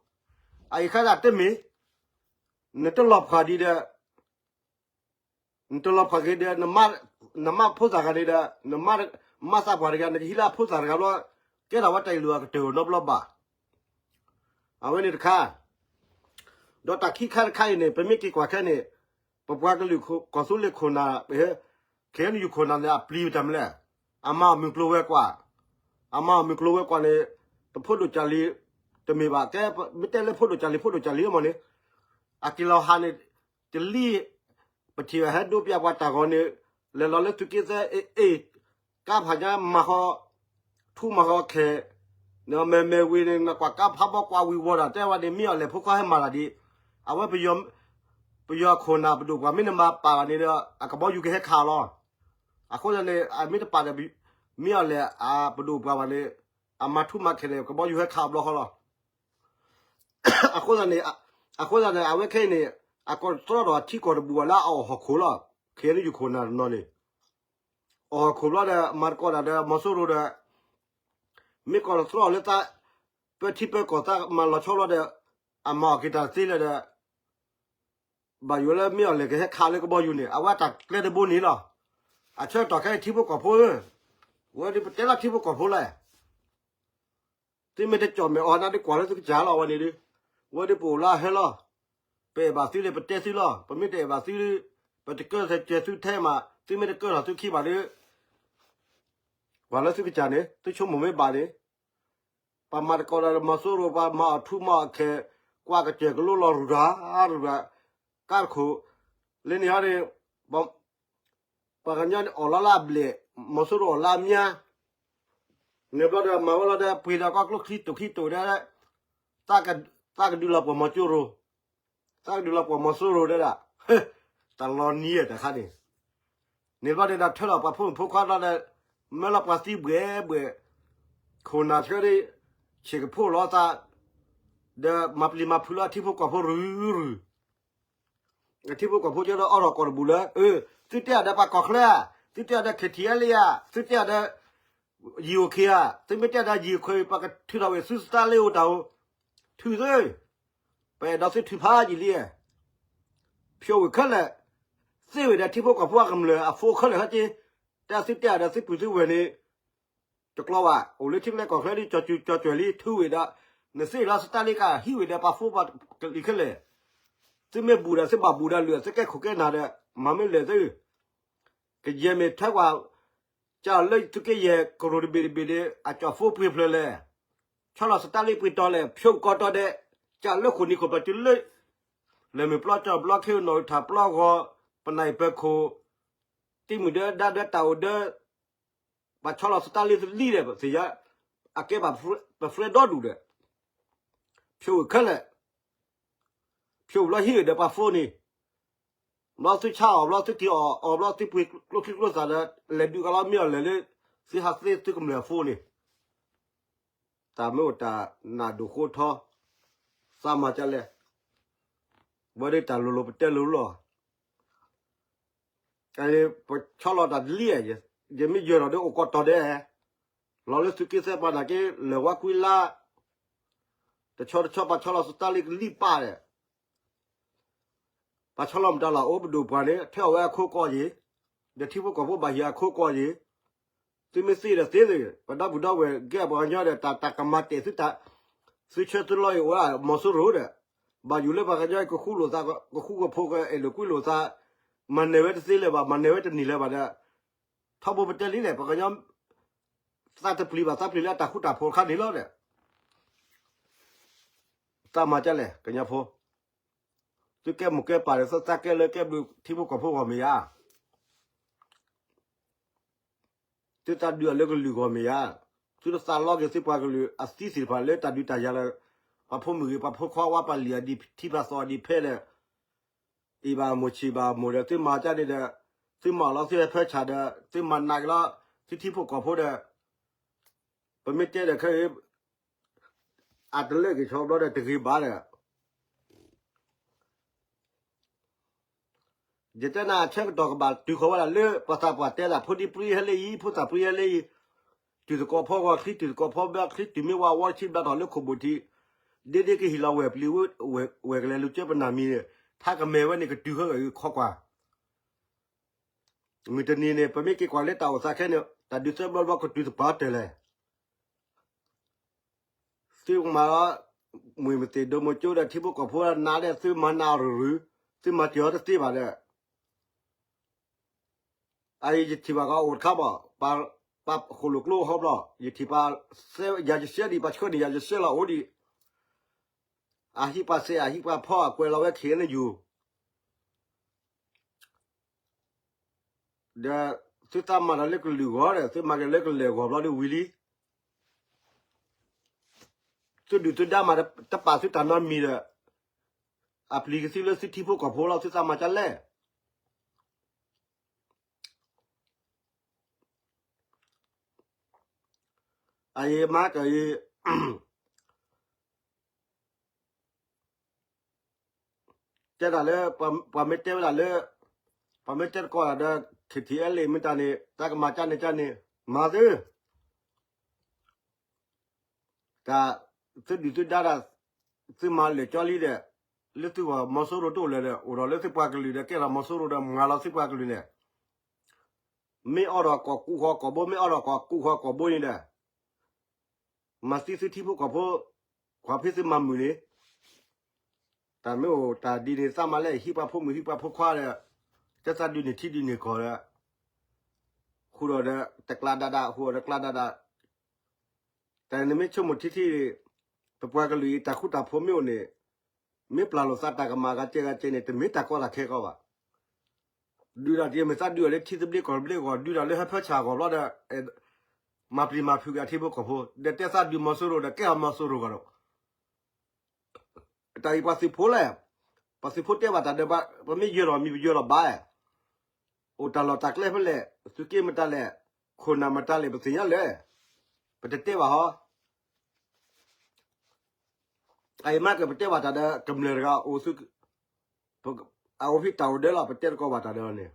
အအံၤဃါဒၣ်တမ့ၢ် နတလီၤဖှၣ်ဒံးဒီး နတလီၤဖှၣ်က့ၤဒီး နမါဖိသၣ်တဂၤန့ၣ်ဒီး နမါသးပှၢ်တဂၤ နကဟံးလၢအဖိသၣ်တဂၤဘျီ ကဲထီၣ်ဝဲတၢ်အ့ၣ်လိာ်အကတၢၢ်နီတဘျီဘၣ်. အဝဲန့ၣ်တခါ ဒီးတၢ်ခံခါတခါအံၤန့ၣ် ပမ့ၢ်က့ၤကွၢ်ခဲန့ၣ် ပပှၤကလုာ်ကီၢ်သူလ့ၤခိၣ်နၢ် ခဲအံၤယူၤခိၣ်နၢ်န့ၣ် အပျံၤတၢ်မနုၤလဲၣ် အမၤအီၣ်မုၢ်ကျိၤဝဲၤကွာ် အမၤအီၣ်မုၢ်ကျိၤဝဲၤကွာ်န့ၣ် တဖိဒိၣ်ကၢ်လံၤ တမ့ၢ်ဘၣ် ကဲ မ့ၢ်တဲလၢဖိဒိၣ်ကၢ်လံၤ ဖိဒိၣ်ကၢ်လံၤမ့ၢ်န့ၣ် အက့ၤလီၤဟးန့ၣ် တလံ ပထံၣ်ဘၣ်ဟဲဒိပျၢ်ပှၤတၢ်ဂီၤန့ၣ် လဲၤလီၤလၢသုးက့သၢ အ့ၣ် ကါဖးညါမၤဃီ ထူမၤဃီခဲ နမဲာ်မဲာ်ဝ့ၤန့ၣ် နကွၢ်ကါဖးဘီကွၢ်ဝံၤဝီၤဒီး တဲဝဲန့ၣ် မ့ၢ်အီၤလဲၣ်ဖိခွါဟဲမၤတၢ်ဒံး အဝဲ ပယီၤခိၣ်နၢ်ပဒိၣ်ပှၢ်မ့ၢ်နမၤပာ်ဘၣ်န့ၣ်ဒီး အကဘီယူၤကဟဲခးလီၤ. အဃိသတးန့ၣ် အမ့ၢ်တပာ်ဒီး မ့ၢ်အီၤလဲၣ်အပဒိၣ်ပှၢ်ဘၣ်န့ၣ် အမၤထူမၤခဲန့ၣ် ကဘီယူၤဟဲခးအဘျီဃီလီၤ. အဃိသတးန့ၣ် အဃိသတးန့ၣ် အဝဲခဲအံၤန့ၣ် အကီးတြီဒီးအထံကီၢ်တဘူၣ်ဘၣ်လၢအအီၣ်ဟီၣ်ခိၣ်လီၤ. ခဲအံၤယူၤခိၣ်နၢ်တနီၤန့ၣ် အီၣ်ဟီၣ်ခိၣ်ဘျီဒီး မၤသကိးတၢ်ဒီးမီၤစိရိၤဒီး မ့ၢ်ကီးတြီလၢသး ပၢထံပၢကီၢ်သးမၤလီၤဆီဘျီဒီး အမၤအီၣ်က့ၤတၢ်သ့လၢၤဒီး ဘၣ်ယိၣ်လၢမ့ၢ်အီၤလဲၣ်ကဟဲခးလၢကဘီယူၤန့ၣ် အဝဲတၢ်ကျဲတဘိန့ၣ်လီၤ. အဆၢကတီၢ်ခဲအံၤထံဖိကီၢ်ဖိဧၢ, ဝဲဒၣ်ပတဲလၢထံဖိကီၢ်ဖိလီၤ. သုမ့ၢ်တကၠီၣ်မဲာ်အီၤနၤဒ်ကွၢ်လၢသုကစၢ်လီၤ အဝဲန့ၣ်ဒ်, ဝဲဒၣ်ပအိၣ်လၢအဟဲလီၤ. ပအဲၣ်ဘၣ်သုလၢပတဲသုလီၤ. ပမ့ၢ်တအဲၣ်ဘၣ်သုဒ်, ပတကၢစၢၤသုထဲမး, သုမ့ၢ်တကၢထီၣ်သုခံဘၣ်ဒ်, ကွၢ်လၢသုကစၢ်န့ၣ် သုဆိကမိၣ်မ့ၢ်ဘၣ်န့ၣ် ပှၤမၤသကိးဒီးမီၤစိရိၤ ပှၤမၤအီၣ်ထူမၤအီၣ်ခဲ, ကွၢ်ကစၢၢ်ကလိလီၤရူၤရၤရူၤရၤ, ကါတခိၣ်, လၢန့ၣ်ဟီန့ၣ် ပှၤကညီန့ၣ်အီၣ်လီၤလၢအဘျဲၣ်, မီၤစိရိၤအီၣ်လၢအမါ, န့ၣ်ဘျီဒီးမၤဝဲလီၤဒီး ပှ့ၤဒီးကီၢ်ကျိချံတိာ်ခံတိာ်ဒီး သးကဒုးလီၤပှီၢ်မီၤစိရိၤ, သးကဒုးလီၤပှီၢ်မီၤစိရိၤဒဲဒၣ်, တၢ်လီၤနံၤတခါန့ၣ်, န့ၣ်ဘျီန့ၣ်ဒီးထၢလီၤပှၤဖိမုၣ်ဖိခွါလီၤဒီး, မၢလီၤပှၤသံဘှဲဘှဲ, ခိၣ်နၢ်ဆှၢဒ်, ဆ့ၣ်ကဖိလီၤသး, ဒီးမၤပျံၤမၤဖုးလီၤထံဖိကီၢ်ဖိရုၢ်ရုၢ် ထံဖိကီၢ်ဖိကဒီးအီထီၣ်ကီၢ်တဘူၣ်လၢ အၢ သုတဲအီၤဒီးပှၤကီၢ်ချၢဧါ, သုတဲအီၤဒီး ခ့ထံအဲလ့ဧါ, သုတဲအီၤဒီး ယံၤအိၣ်ခ့ဧါ, သုမ့ၢ်တဲဒီးယံၤအိၣ်ခ့ ပကထုးထီၣ်ဝဲသုစတါလ့အိၣ်တၢ်အိၣ်, ထုးသု, ပအဲၣ်ဒိးသုထုးဖးယံာ်လံ, ဖျိဝံၤခဲလၢာ်, သ့ဝဲဒီးထံဖိကီၢ်ဖိအကမျၢၢ်အဖိခဲလၢာ်ဟဲက့ၤ, တၢ်သုတဲအီၤဒီးသုပုၢ်သုဝဲၢ်န့ၣ် တကျီဘၣ်, အိၣ်လၢထံကျဲကီၢ်ချၢဒ်ကၠီၤစူၤကၠီၤစဲၤလံ ထုးဝဲဒီး, နသ့ၣ်လီၤစတါလ့ကဟံးဝဲဒီးပှၤဖိပှၤကလံၤခဲလၢာ်, သုမ့ၢ်ဘူၣ်ဒီးသုဘၣ်ဘူၣ်ဒီးလုၢ်အသုကဲခိၣ်ကဲနၢ်ဒီး, မၤမ့ၢ်လဲၤသု, ကယဲၢ်မ့ၢ်ထဲကွၢ်, ကၢ်လၢသုကယဲၢ်ကရိၣ်တဘ့ၣ်တဘ့ၣ်ဒီး အကၠီၣ်ဖိပှ့ၤဖျၢၣ်လဲၣ်, ဆီလီၤစတါလ့ပှ့ၤတီၤလဲၣ် ဖျိကီတီၤဒဲး, ကၢ်လၢဃိာ်နံၤခိၣ်ပတုၤလၢ, လဲၤမုၢ်ပျီကၠီၣ်ပျီခ့နီၣ်ထၣ်ပျီဂီၤ, ပနၢ်အံၤပၢၤခိၣ်, တံၤမုၢ်ဒၢဒါဒၢတၢ်အိၣ်ဒၢ ပှၤဆီလီၤစတါလ့သလံဒီး ပသ့ၣ်ညါ, အကဲဘၣ်ပ friend ဒီဒူၣ်ဒီး, ဖျိဝံၤခဲလၢာ်, ဖျိဝံၤဘျီဟံးဝဲဒီးပှၤဖိန့ၣ်, ဘျီသုဆါအီၤ ဘျီသုတ့ၢ်အီၤ အီၤဘျီသုပှ့ၤကျိချံကျိသၣ်ဒီး လဲၤဒုးကလီမ့ၢ်အီၤလဲၤလၢ, သုဟးသ့သုကမျၢၢ်အဖိန့ၣ်, တၢ်မ့ၢ်အိၣ်တၢ်နၢ်ဒိၣ်ဃိထီ, သးမၤကလဲၣ်, ဝဲဒၣ်တၢ်လိၤလိၤပတဲလိၤလီၤ ပဆီလီၤတၢ်တလံ, ယမ့ၢ်ယဲၢ်ထီၣ်ဒီးအိၣ်ကီးတီၤဒဲး, လီၤလၢသုးက့သဲပှၤနာ်က့ လဲၤဝါကွံလါ, တဆီတဆီပှၤဆီလီၤစတါလ့ကလံၢ်ပၢ်ဒီး, ပှၤဆီလီၤမတၤလီၤ အိၣ်ပဒိၣ်ပှၤန့ၣ် ထဲအဝဲအခိကီၢ်ယ့ၣ်, ဒီးထံဖိကီၢ်ဖိဘၣ်ဟံးအခိကီၢ်ယ့ၣ်, သုမ့ၢ်သ့ဒီးသ့သ့, ပဒီပုၢ်ဒီဝဲၢ်ကဲပှၤကညီဒီး တၢ်တၢ်ကမၤတဲာ်သုတၢ်, သုဆၢသုလီၤအံၤအိၣ်ဝဲဒၣ်မီၤစိရိၤဒီး, ဘၣ်ယိၣ်လၢပှၤကညီကဃူလိာ်သး, ကဃူကဖိးကအဲၣ်လိာ်ကွံလိာ်သး, မၤနၢၤဝဲတသ့လၢၤဘၣ် မၤနၢၤဝဲတန့ၢ်လၢၤဘၣ်ဒီး, ထီဘိပတဲလံလဲၣ် ပှၤကညီ, သးတပျံၤဘၣ်သးပျံၤလၢအတၢ်ဃူတၢ်ဖိးတခါန့ၣ်လီၤဒီး, သးမၤကလဲၣ် ကညီဖိ, သုကဲမိၢ်ကဲပၢ်ဒီး သုသးကဲလၢကဲဘျုးထံဖိကီၢ်ဖိဂီၢ်မ့ၢ်ဧါ, သုသးဒုးအီၤလၢကလုာ်ဂီၢ်မ့ၢ်ဧါ, သုတသးလီက့ၤသုပှၤကလုာ်အသံသ့ၣ်တဖၣ်လၢတၢ်ဒုးတၢ်ယၤလၢ, ပှၤဖိမုၣ်ဂ့ၤ ပှၤဖိခွါဝါပှၤလံၤအဒံးထံပှၤသီအဒံးဖဲဒီး, အံၤဘၣ်မိၢ်ဆံးဘၣ်မိၢ်ဒီး သုမၤကန့ၣ်ဒီး, သုမၤအီၤလီၤသုဟဲဖၢဆၣ်ဒီး သုမၤနးက့ၤလီၤ, သုထံဖိကီၢ်ဖိဒီး, ပမ့ၢ်တဲဒီးခဲအံၤ, အတလၢက့ၤဆီဘျီဒီးတဂ့ၤဘၣ်ဒီး ယတဲနၤအဆၢကတီၢ်ကဘၣ်တုၤဃီၤဝဲဒၣ်လၢ ပှၤသးပှၢ်တဲဒၣ် ဖိဒံပြံဟဲလၢအံၤ ဖိသၣ်ပြံဟဲလၢအံၤ, တုၤသကိးဖီဂီၤချံ တုၤသကိးဖီဘျီချံ တုၤမ့ၢ်ဝါဝီဆံဘျါထီၣ်လၢခိၣ်ဘိၣ်ထံး, ဒ့ဒ့ကဟ့ၣ်လီၤဝဲၢ်ပျံၤ, ဝဲၢ်ကလဲၤလူၤကၢပနၢ်မံၤန့ၣ်, ထါကမဲာ်ဝဲန့ၣ်ကတုၤဃီဂီၤအံၤခီကွၢ် မုၢ်တနံၤန့ၣ် ပမ့ၢ်က့ၤကွၢ်လၢတၢ်အိၣ်သးခဲန့ၣ် တၢ်ဒုးသၢဘျီဘျီကတုၤသပှၢ်တၢၢ်လဲၣ်. သုမၤလီၤ, မုၢ်မသ့ၣ်ဒိၣ်မိၢ်ကၠိဒီးထံဖိကီၢ်ဖိနါဒီး သုမၤနးအီၤရုၢ်ရုၢ်, သုမၤစၢၤအီၤတသ့ဘၣ်ဒီး, အအံၤယထံၣ်ဘၣ်ကီးအိၣ်တခါဘၣ်, ပှၤဃိၣ်လိာ်ကျိဟီဘျီ, ယထံၣ်ပှၤ, ယၤယဆှဲဒံး ပှၤဆှၢန့ၢ်ယၤယဆှဲလီၤအိၣ်ဒံး, အဟံးပှၤစဲး အဟံးပှၤဖီ အကွဲးလီၤဝဲခံးန့ၣ်ယူၤ ဒီးသုသးမၤဒီးလၢကလုာ်ဂီၢ်ဒီး သုမၤက့ၤလၢကလဲၤဂီၢ်ဘျီဒီးဝံၤလံ. သုဒုၣ်သုဒါမၤတပာ်သုတၢ်နီတမံၤဒီး, အပျံၤကသံလၢသုထံဖိကီၢ်ဖိလီၤ သုသးမၤကလဲၣ်. အအံၤမၤကအံၤ တဲဒၣ်လၢ ပှၤမ့ၢ်တဲဝဲဒၣ်လၢ ပှၤမ့ၢ်တဲတကိးဒၣ်ဒီး ခ့ထံအဲလ့ၣ် မ့ၢ်တၢ်န့ၣ် တၢ်ကမၤကန့ၣ်ကန့ၣ် မၤသု, တၢ်သုဒုၣ်သုဒါဒၣ် သုမၤလၢာ်ကၠီလံဒီး လၢသုဂီၢ်မီၤစိရိၤတအိၣ်လၢၤဒီး အိၣ်ဒီးလၢသုပှၤကလုာ်ဒီး ကဲထီၣ်မီၤစိရိၤဒီး မၤလီၤသုပှၤကလုာ်န့ၣ်, မ့ၢ်အီၣ်ဒီးကီၢ်ကူၣ်ဃီကီၢ်ဘိ မ့ၢ်အီၣ်ဒီးကီၢ်ကူၣ်ဃီကီၢ်ဘိန့ၣ်ဒီး မၤသံသုထံဖိကီၢ်ဖိ, ကွၢ်ဖဲသုမၤမုာ်န့ၣ်, တၢ်မ့ၢ်အိၣ်တၢ်ဒ်န့ၣ် သးမၤလဲၣ် ဟံးပှၤဖိမုၣ်ဟံးပှၤဖိခွါဒီး, ကဲသးဒုးန့ၢ်ထံဒုးန့ၢ်ကီၢ်ဒီး, ဃုာ်ဒီးဒီးတကျါဒၣ်ဒၣ် ဃုာ်ဒီးတကျါဒၣ်ဒၣ်, တၢ်နမ့ၢ်ဆိကမိၣ်ထံထံ, ပပှၤကလုာ်အံၤတၢ်ဃူတၢ်ဖိးမ့ၢ်အိၣ်န့ၣ်, မ့ၢ်ပျၢ်လိာ်သးတၢ်ကမၣ်ဂၤကဲဂၤကဲန့ၣ် တမ့ၢ်တၢ်ကီတၢ်ခဲကီဘၣ်. ဒုးတၢ်တမ့ၢ်သးဒုးအီၤလၢထံသဘျ့ကီၢ်သဘျ့အဂီၢ် ဒုးတၢ်လၢဟၢဖၢဆၣ်အဂီၢ်ဘျီဒီး, မၤပျံၤမၤဖုးက့ၤအထံဖိကီၢ်ဖိ ဒီးတဲသးဒုးမီၤစိရိၤဒီးကဲထီၣ်မီၤစိရိၤဂီၢ်ဒီး, တၢ်အံၤပှၤသုးဖိလဲၣ်, ပှၤသုးဖိတဲဘၣ်တၢ်ဒီး ပမ့ၢ်ယၢၤထီၣ်မံၤပယၢၤထီၣ်ဘၣ်, အိၣ်တၢ်လီၢ်တၢ်ကျဲဖဲလဲၣ် သုးက့မတၤလဲၣ်, ခိၣ်နၢ်မတၤလဲၣ် ပသ့ၣ်ညါလဲၣ်, ပတတဲဘၣ်ဟီ အအံၤမ့ၢ်ကပတဲဘၣ်တၢ်ဒီး ကမျၢၢ်တဂၤအိၣ်သု, ပ, အအိၣ်ဖဲတၢ်အိၣ်ဒၢလီၤ ပတဲတကိးဘၣ်တၢ်ဒီးန့ၣ်,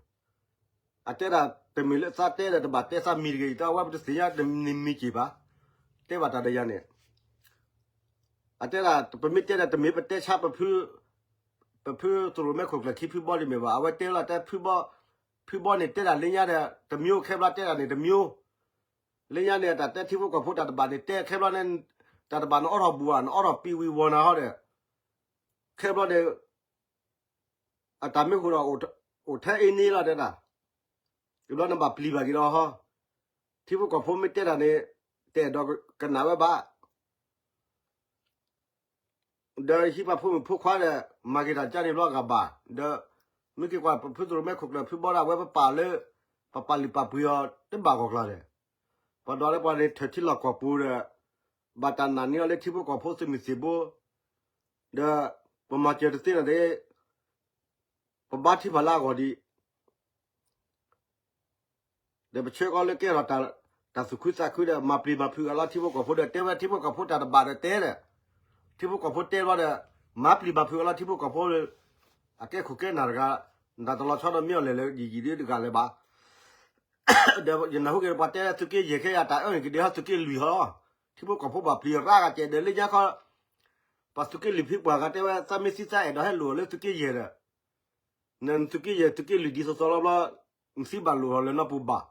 အတဲဒၣ်တမ့ၢ်လၢသးတဲဒီးတဘၣ်တဲသးမံၤတဂ့ၤ ယတၢ်ဝဲပတသ့ၣ်ညါတမံၤက့ၤဘၣ်, တဲဘၣ်တၢ်ဒီးယၤန့ၣ်, အတဲဒၣ်ပမ့ၢ်တဲဒီးတမ့ၢ်ပတဲဆါ ပဖုသရိၣ်မဲခိၣ်ကျၢၢ်ခံဖုဘီဒ်မ့ၢ်ဘၣ် အဝဲတဲလီၤတဲ ဖုဘီန့ၣ်တဲဒၣ်လၢညါဒီး တမံၤခဲဘျီတဲဒၣ်န့ၣ်တမံၤ, လၢညါန့ၣ် တၢ်တဲထံဖိကီၢ်ဖိတၢ်တဘၣ်န့ၣ် တဲခဲဘျီန့ၣ် တၢ်တဘၣ်နအီထီၣ်ဘူးဧါ နအီထီၣ်ပံဝံၤဝီၤနၤဟီဒီး ခဲဘျီန့ၣ် အတၢ်မ့ၢ်ဟူးဒီး အိၣ်ထဲအ့န့လီၤတဲဒၣ်, ဘျီနဘၣ်ပျံၤဘၣ်က့ၤဒီးဟီ, ထံဖိကီၢ်ဖိမ့ၢ်တဲတၢ်န့ၣ် တအဲၣ်ဒိးကနၣ်ဝဲဘၣ်. ဒီးဟံးပှၤဖိမုၣ်ဖိခွါဒီး မၤက့ၤတၢ်ကါန့ၣ်ဘျီဂၤဘၣ်, ဒီး မ့ၢ်က့ၤကွၢ်ပဖုသရိၣ်မဲခိၣ်ကျၢၢ်ဖုဘီဒၣ်ဝဲပပာ်လၢ ပပာ်လုၢ်ပာ်ပှ့ၤအီၤတဘၣ်ဂီၢ်ကျါဒီး, ပှၤဒီးလၢပှၤန့ၣ်ထၢၣ်ထံလီၢ်ကီၢ်ပူၤဒီး ဘၣ်တၢ်နာ်န့ၢ်အီၤလၢထံဖိကီၢ်ဖိသုးမုၢ်သံၣ်ဘိ, ဒီး ပမၤစၢၤတသ့န့ၣ် ပဘါထုကဖၣ်လၢအဂီၢ်ဒံး, ဒီးပဆၢကီးလၢကဲထီၣ်တၢ်သူၣ်ခုသးခုဒီး မၤပျံၤမၤဖုးအလီၤထံဖိကီၢ်ဖိဒီး တဲဝဲထံဖိကီၢ်ဖိတၢ်တဘၣ်ဒီးတဲဒီး, ထံဖိကီၢ်ဖိတဲဘျီဒီး မၤပျံၤမၤဖုးအလီၤထံဖိကီၢ်ဖိ, အကဲခိၣ်ကဲနၢ်တဂၤ, နတၢ်တလီၤဆီဒီးမ့ၢ်အီၤလဲၣ်လၢယံာ်ယံာ်ဒ်တဂၤလၢၤဘၣ်. ဒီးယနၢ်ဟူက့ၤပှၤတဲသုးက့ယဲၢ်ခဲအံၤ တၢ်အၢၣ်န့ၣ်က့ၤဒ်ဟီသုးက့လွံၢ်ဟီ, ထံဖိကီၢ်ဖိဘၣ်ပျံၤရၣ်ဂၤကဲးဒီးလၢညါခီ ပှၤသုးက့လွံၢ်ဖံပှၤဂၤတဲဝဲ သးမ့ၢ်သံသးအဲၣ်ဒိးဟဲလိာ်လၢသုးက့ယဲၢ်ဒီး, နသုးက့ယဲၢ်သုးက့လွံၢ်ဒ်သိးသိးလီၤဘျီ, နသံဘၣ်လိာ်ထီၣ်လၢၤနီတပူၤဘၣ်.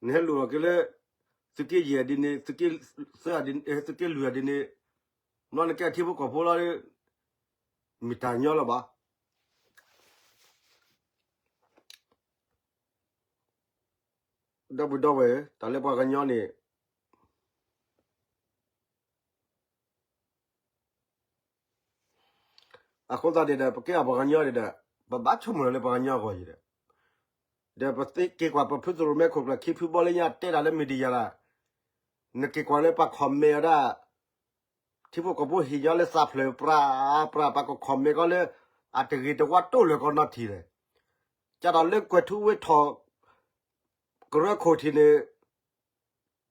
နဟဲလိာ်ထီၣ်က့ၤလၢ သုးက့ယဲၢ်ဒ်န့ၣ်, သုးက့လွံၢ်ဒ်န့ၣ်, ဘျီနကဲထံဖိကီၢ်ဖိလီၤ, မ့ၢ်တၢ်ညီလၢၤဘၣ်. ဒီပုၢ်ဒီဝဲၢ်, တၢ်လၢပှၤကညီန့ၣ် အဃိသတးန့ၣ်ဒီး ပကဲအပှၤကညီန့ၣ်ဒီး ပဘၣ်ဆိကမိၣ်လၢပှၤကညီအဂီၢ်အံၤဒီး, ဒီးပက့ၤကွၢ်ပဖုသရိၣ်မဲခိၣ်ကျၢၢ်ခံဖုဘီလၢညါတဲဒၣ်လၢ media ဒၣ်, နက့ၤကွၢ်လၢပှၤ comment အီၤဒၣ်, ထံဖိကီၢ်ဖိဟ့ၣ်ညီလၢသးဖျၢၣ်ပြးပြး ပှၤက comment ကီးလၢ အတဂ့ၤတဝါတိၢ်လၢၤကီးနီတထံၣ်လဲၣ်. ကဒီးလၢကွဲၤထူဝ့ထီၣ် ကရၢခိၣ်ထံးန့ၣ်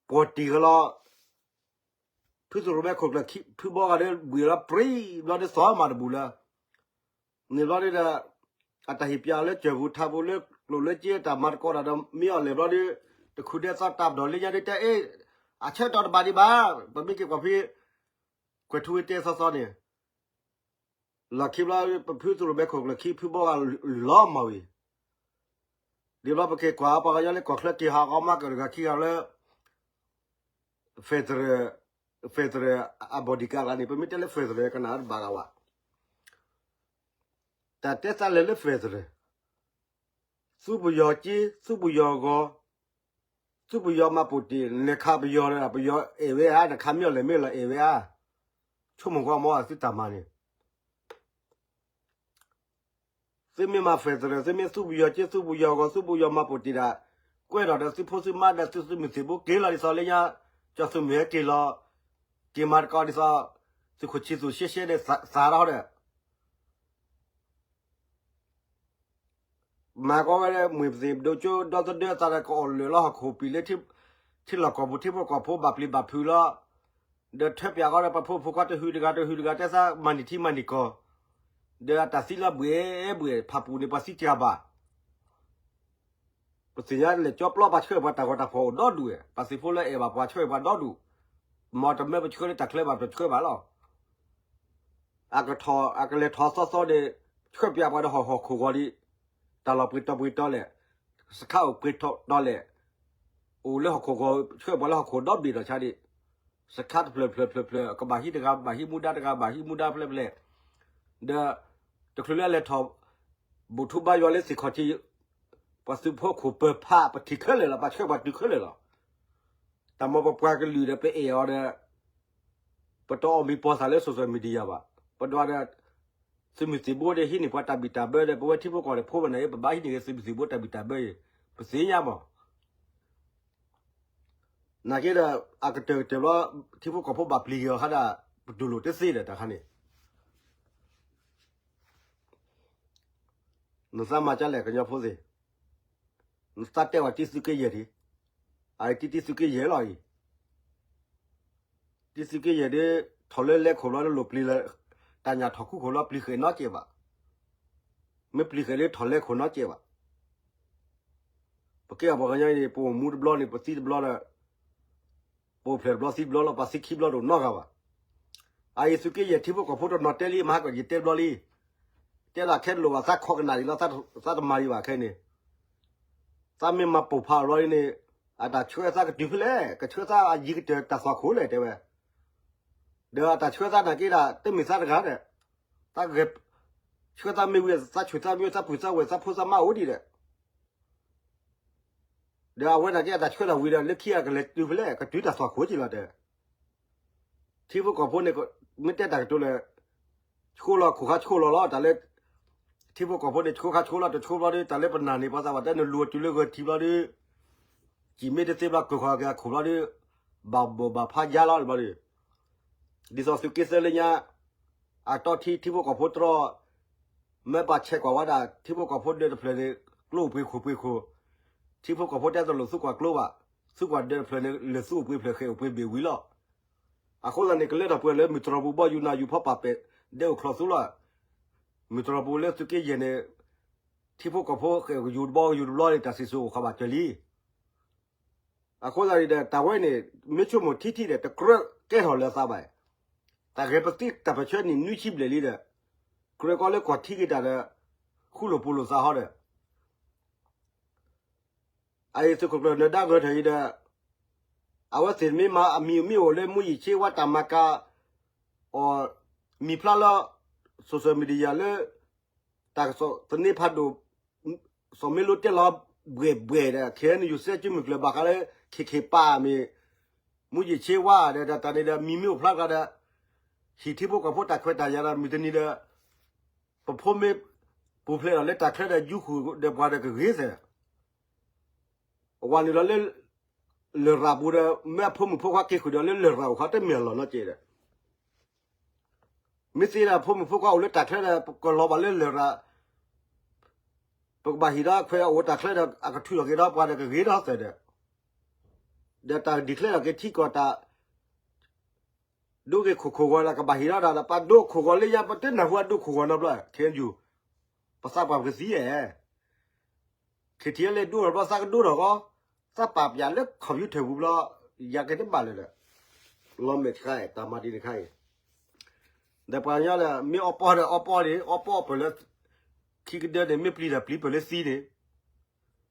ပှီၢ်တံၢ်ကလီၤ, ဖုသရိၣ်မဲခိၣ်ကျၢၢ်ဖုဘီဂၤဒီး ဘှံးလီၤပြံဘျီဒီး သီမးတဘူၣ်လၢ န့ၣ်ဘျီဒီး အတၢ်ဟ့ၣ်ပျးလၢကၢၢ်ပူၤထးပူၤလၢကျိၣ်လၢစ့ တၢ်မၤသကိးတၢ်ဒီးမ့ၢ်အီၤလဲၣ်ဘျီဒီး တခူၣ်ဒဲသီတၢ်ပဒီၣ်လၢညါဒီးတဲအ့ၣ် အဆၢကတီၢ်တဘၣ်ဒံးဘၣ်, ပမ့ၢ်က့ၤကွၢ်ဖဲ ကွဲၤထူဝ့တဲသီသီန့ၣ် လီၢ်ခံဘျီ ပဖုသရိၣ်မဲခိၣ်ကျၢၢ်ခံဖုဘီဂၤလုၢ်လီၤမၢ်ဝံၤ ဒ်ဘျီပက့ၤကွၢ်ပှၤကညီလၢကီၢ်ချၢက့ၤဟးဂီၤမးကတဂၤခံဂၤလၢ federal, federal အ bodyguard ဂၤန့ၣ် ပမ့ၢ်တဲလၢ federal ကနၣ်တဘၣ်ဂၤဘၣ်. တၢ်တဲသးလဲၤလၢ federal သူပယီၤက့ သူပယီၤဂီၤ သူပယီၤမၤပိာ်တ့ၢ် နခးပယီၤဒီး ပယီၤအဲၣ်ဝဲဧါ နခးမ့ၢ်အီၤလဲၣ်မ့ၢ်လီၤအဲၣ်ဝဲဧါ. ဆိကမိၣ်ကွၢ်မ့ၢ်သုတၢ်မၤန့ၣ် သုမ့ၢ်မၤ federal သုမ့ၢ်သူပယီၤက့ သူပယီၤဂီၤ သူပယီၤမၤပိာ်တ့ၢ်ဒၣ် ကွဲးထီၣ်ဒီးသုဖိသုမါဒီးသုသုးမုၢ်သံၣ်ဘိက့ၤလီၤဒ်သိးလၢညါ ကၠီၤသုးမုၢ်ဟဲက့ၤလီၤ က့ၤမၤသကိးဒ်သိး သုးခိၣ်ဆံသူၣ်ရှဲရှဲဒီးသးထီၣ်ဒီး မၤကီဝဲလၢ မှံသ့ၣ်ဒိကၠိဒီသဒၢသးဒီး ကအီၣ်လၢာ်လီၤဟီၣ်ခိၣ်ပံာ်လၢ ထံလီၢ်ကီၢ်ပူၤ ထံဖိကီၢ်ဖိဘၣ်ပျံၤဘၣ်ဖုးလီၤ. ဒီးထွဲပၠးဃီဒီး ပှၤဖိမုၣ်ဖိခွါတဟုတဂၤတဟုတဂၤ တဲသးမၤန့ၢ်ထံမၤန့ၢ်ကီၢ် ဒီးအတၢ်သံလီၤဘှဲးဘှဲး ဖၣ်ပူၤန့ၣ် ပှၤသံတၢ်ဘၣ် ပသ့ၣ်ညါလဲၤကၠီပျီပှၤဆှၢပှၤတၢ်ဂီၤတၢ်ဖီၣ်အိၣ်ဒီဒူၣ်ဝဲ ပှၤသုးဖိလၢအဲၣ်ဘၣ်ပှၤဆှၢပှၤဒီဒူၣ် မ်တမၢပဆှၢလၢတၢ်ချၢဘၣ်ပဆှၢဘၣ်လီၤ. အကထီၣ် အကလဲၤထီၣ်သီသီန့ၣ် ဆှၢပၠးပှၤဒီးဟီၣ်ဟီၣ်ခိၣ်ဂီၤဒံး တၢ်လီၢ်ပှ့ၤတီပှ့ၤတီလဲၣ် စခါအိၣ်ပှ့ၤတီတီလဲၣ် အိၣ်လၢဟီၣ်ခိၣ်ဂီၤ ဆှၢပှၤလၢဟီၣ်ခိၣ်ဒီဘ့ၣ်ဒီးဆါဒံး စခါတဖျၢၣ်ဖျၢၣ်ဖျၢၣ်ဖျၢၣ် ကဘၣ်ဟံးတဂၤဘၣ်ဟံးမူဒါတဂၤဘၣ်ဟံးမူဒါဖျဲၣ်ဖျဲၣ် ဒီး တချုးလၢအလဲၤထီၣ် ဘူၣ်ထူဘါယွၤလၢသ့ၣ်ခီၣ်ထံး ပှၤသုးဖိခိၣ်ပၢၤဖးပထံၣ်ခဲလၢာ်လီၤ ပှၤဆှၢပှၤတုၤခဲလၢာ်လီၤ. တၢ်မ့ၢ်ပပှၤကလုာ်ဒီးပအဲၣ်အီၤဒီး ပတအီၣ်မံၤပီၤသးလၢ social media ဘၣ် ပဒွးဒီး သုးမုၢ်သံၣ်ဘိဒီးဟံးန့ၢ်ပှၤတၢ်ဘံၣ်တၢ်ဘၢဒီး ပဝဲထံဖိကီၢ်ဖိဘၣ်န့ၣ် ပဘၣ်ဟံးန့ၢ်ဂ့ၤသုးမုၢ်သံၣ်ဘိတၢ်ဘံၣ်တၢ်ဘၢအံၤ ပသ့ၣ်ညါမး နာ်က့ဒီး အကတၢၢ်ကတၢၢ်ဘျီ ထံဖိကီၢ်ဖိဘၣ်ပျံၤက့ၤအီၤခါဒၣ် ပတူၢ်လိာ်တသ့ဒီးတၢ်ခါန့ၣ် နသးမၤကလဲၣ်ကညီဖိသ့ၣ်, နသးတဲဝဲတံသုးက့ယဲၢ်ဒံး, အတံတံသုးက့ယဲၢ်လီၤအံၤ, တံသုးက့ယဲၢ်ဒံး ထီၣ်လၢလဲၤခိၣ်လီၤလၢလိၣ်ပျံၤလၢ တၢ်ညၣ်ထီၣ်ခူခိၣ်လီၤပျံၤဃဲၤနီၣ်က့ၤဘၣ်, မ့ၢ်ပျံၤဃဲၤလၢထီၣ်လဲခိၣ်နီတစဲးဘၣ်. ပကဲအပှၤကညီအံၤန့ၣ် ပအိၣ်မူတဘျီန့ၣ် ပသံတဘျီဒီး ပအိၣ်ဖျဲၣ်တဘျီသံတဘျီလီၤ. ပှၤသံခံဘျီတအိၣ်နီတဂၤဘၣ်. အအံၤသုးက့ယဲၢ်ထံဖိကီၢ်ဖိတနီၤတဲလံ မဟါကီးယတဲတဘျီလံ. တဲဒၣ်ခဲတလိၣ်ဘၣ် သးခိးကနၣ်ဒံးလီၤ, သးတမၤဒံးဘၣ်ခဲအံၤန့ၣ်. သးမ့ၢ်မၤပိာ်ဖးအီၤဘျီန့ၣ် အတၢ်ဆှၢသးကတုၤဖဲလဲၣ်, ကဆှၢသးအယံၤကတၢၢ်တၢ်သွၣ်ခိၣ်လဲၣ် တဲဝဲ. ဒီးအတၢ်ဆှၢသးနာ်က့ဒၣ် တမ့ၢ်သးတဂၤဒီး သးဂဲၤဆှၢသးမ့ၢ်ဝံၤ သးဆှၢသးမ့ၢ်ဝံၤ သးပုၢ်သးဝဲၢ် သးဖိသးမါအိၣ်ဒံးဒီး ဒီးအဝဲနာ်က့အတၢ်ဆှၢတၢ်ဝံၤဒီး လၢခံအကလဲၤတုၤဖဲလဲၣ် ကတုၤတၢ်သွၣ်ခိၣ်က့လီၤတဲ. ထံဖိကီၢ်ဖိန့ၣ် မ့ၢ်တဲတၢ်ကတိၤလဲၣ်, ဆှိလီၤခိၣ်ခါဆှိလီၤလီၤ တၢ်လၢ ထံဖိကီၢ်ဖိန့ၣ် ဆှိခါဆှိလီၤ တဆှိဘျီဒီး တၢ်လၢပနၢ်န့ၣ် ပှၤသးပှၢ်တဲနလူၤတုၤလၢဂၢၢ်ထံးဘျီဒီး စံၣ်မ့ၢ်တသ့ဘျီ ကၢၢ်ဃီၤက့ၤအခိၣ်ဘျီဒီး ဘၣ်ဘိၣ်ဘၣ်ဖးယါလီၤဘျီဒီး ဒ်သိးသုးက့သၢလၢညါ အတီထံထံဖိကီၢ်ဖိတြီ မ့ၢ်ပာ်ဆဲးကွၢ်ဝဲဒၣ် ထံဖိကီၢ်ဖိဒၢးတဖျၢၣ်န့ၣ် ကျိအိၣ်ပှ့ၤခိၣ်ပှ့ၤခိၣ်, ထံဖိကီၢ်ဖိတဲတလိၣ်သူကွၢ်ကျိဘၣ်, သူကွၢ်ဒၢးတဖျၢၣ်န့ၣ် လဲၤသူအိၣ်ပှ့ၤဖျၢၣ်ဃဲၣ်အိၣ်ပှ့ၤဘ့ၣ်ဝံၤလီၤ. အဃိသတးန့ၣ် ကလၢထီၣ်ပှဲၤလၢမုၢ်တြီၢ်ပူၤဘီယူၤနၤယူၤဖီပာ်ပဲာ် ဒဲအိၣ်ချီၣ်သူလီၤ. မုၢ်တြီၢ်ပူၤလၢသုးက့ယဲၢ်န့ၣ် ထံဖိကီၢ်ဖိဃဲၣ်ကယူၤတဘီကယူၤတဘျီန့ၣ် တၢ်စံၣ်စိၤအိၣ်ဃီဘၣ်စၢၤလံ. အဃိသတးန့ၣ်ဒီး တၢ်ဝဲန့ၣ် မ့ၢ်ဆိကမိၣ်ထံထံဒီး တကြၢးကဲထီၣ်လၢသးဘၣ်. တၢ်ဂဲၤပသံတၢ်ပၢၢ်ဆၢနံၣ်နွံဆံဘျဲၣ်လံဒီး ကြၢးကီလၢကွၢ်ထံက့ၤတၢ်ဒီး ဃူလိာ်ပူၤလိာ်သးဟီဒီး အအံၤသုးခိၣ်ကျၢၢ်နၢၤဒါဂၢၢ်ထၢၣ်အံၤဒီး အဝဲသ့ၣ်မ့ၢ်မၤအမံၤမ့ၢ်အိၣ်လၢမူယံာ်ဆ့ဝါတၢ်မၤကၤ အီၤ မံၤဖျါလၢ social media လၢ တၢ်ကစီၣ်သန့ဖးဒိၣ် စီၤမ့လိတဲလီၤဘှဲၣ်ဘှဲၣ်ဒီး ခဲအံၤန့ၣ် ယိၤစဲကၠုမုၢ်ကျၢၢ်ဘၣ်ဃးလၢ ခ့ခ့ပာ်မ့ၢ် မူယံာ်ဆ့ဝါဒီး တၢ်န့ၣ်ဒီး မံၤမ့ၢ်အိၣ်ဖျါတဂၤဒီး ဟံၣ်ထံဖိကီၢ်ဖိတၢ်ခွဲးတၢ်ယာ်ဒီး မုၢ်တနံၤဒီး ပဖိမ့ၢ်ပူၤဖျဲးဒီးလၢတၢ်ချၢဒီး ယူဃုာ်ဒီးပှၤဒီးကဂ့ၤသဲး ဝၤနုာ်လီၤလၢ လရာ်ပူၤဒီး မ့ၢ်အဖိမုၣ်ဖိခွါက့ၤဃုာ်ဒီးလၢလရာ်အိၣ်ဃီတမ့ၢ်အလီၢ်နီတစဲးဒီး မ့ၢ်သ့ဒီးဖိမုၣ်ဖိခွါအိၣ်လၢတၢ်ချၢဒီး ပကလီၤဘၣ်လၢလရာ် ပကဘၣ်ဟ့ၣ်ဒီးခွဲးအိၣ်တၢ်ချၢဒီး အကထုးထီၣ်က့ၤဒီးပှၤဒီးကဂ့ၤဒီးသဲးဒီး ဒီးတၢ် declare ထီၣ်က့ၤထံကီၢ်တၢ် ဒိဂ့ၤခိၣ်ခိၣ်ဂီၤဒီး ကဘၣ်ဟ့ၣ်ဒီးဒီး ပှၤဒိခိၣ်ဂီၤလၢညါ ပတနၢ်ဟူအဒိခိၣ်ဂီၤနီတဘျီ ခဲအံၤ ပသးပှၢ်ပကသံဧါ ခ့ထံလၢဒိထီၣ်ဘျီ သးကဒိထီၣ်ဃီ သးပာ်ပၠးလၢ computer ပူၤဘျီ ယၤက့ၤတဘၣ်လၢၤဒီး လီၤမဲာ်တခါအံၤ တၢ်မၤဒ်န့ၣ်တခါအံၤ ဒီးပှၤကညီဒီး မ့ၢ်အီပီၢ်ဒီးအီပီၢ်န့ၣ် အီပီၢ်ပၢၢ်လၢ ခံကဒၢန့ၣ် မ့ၢ်ပျံၤဒီးပျံၤ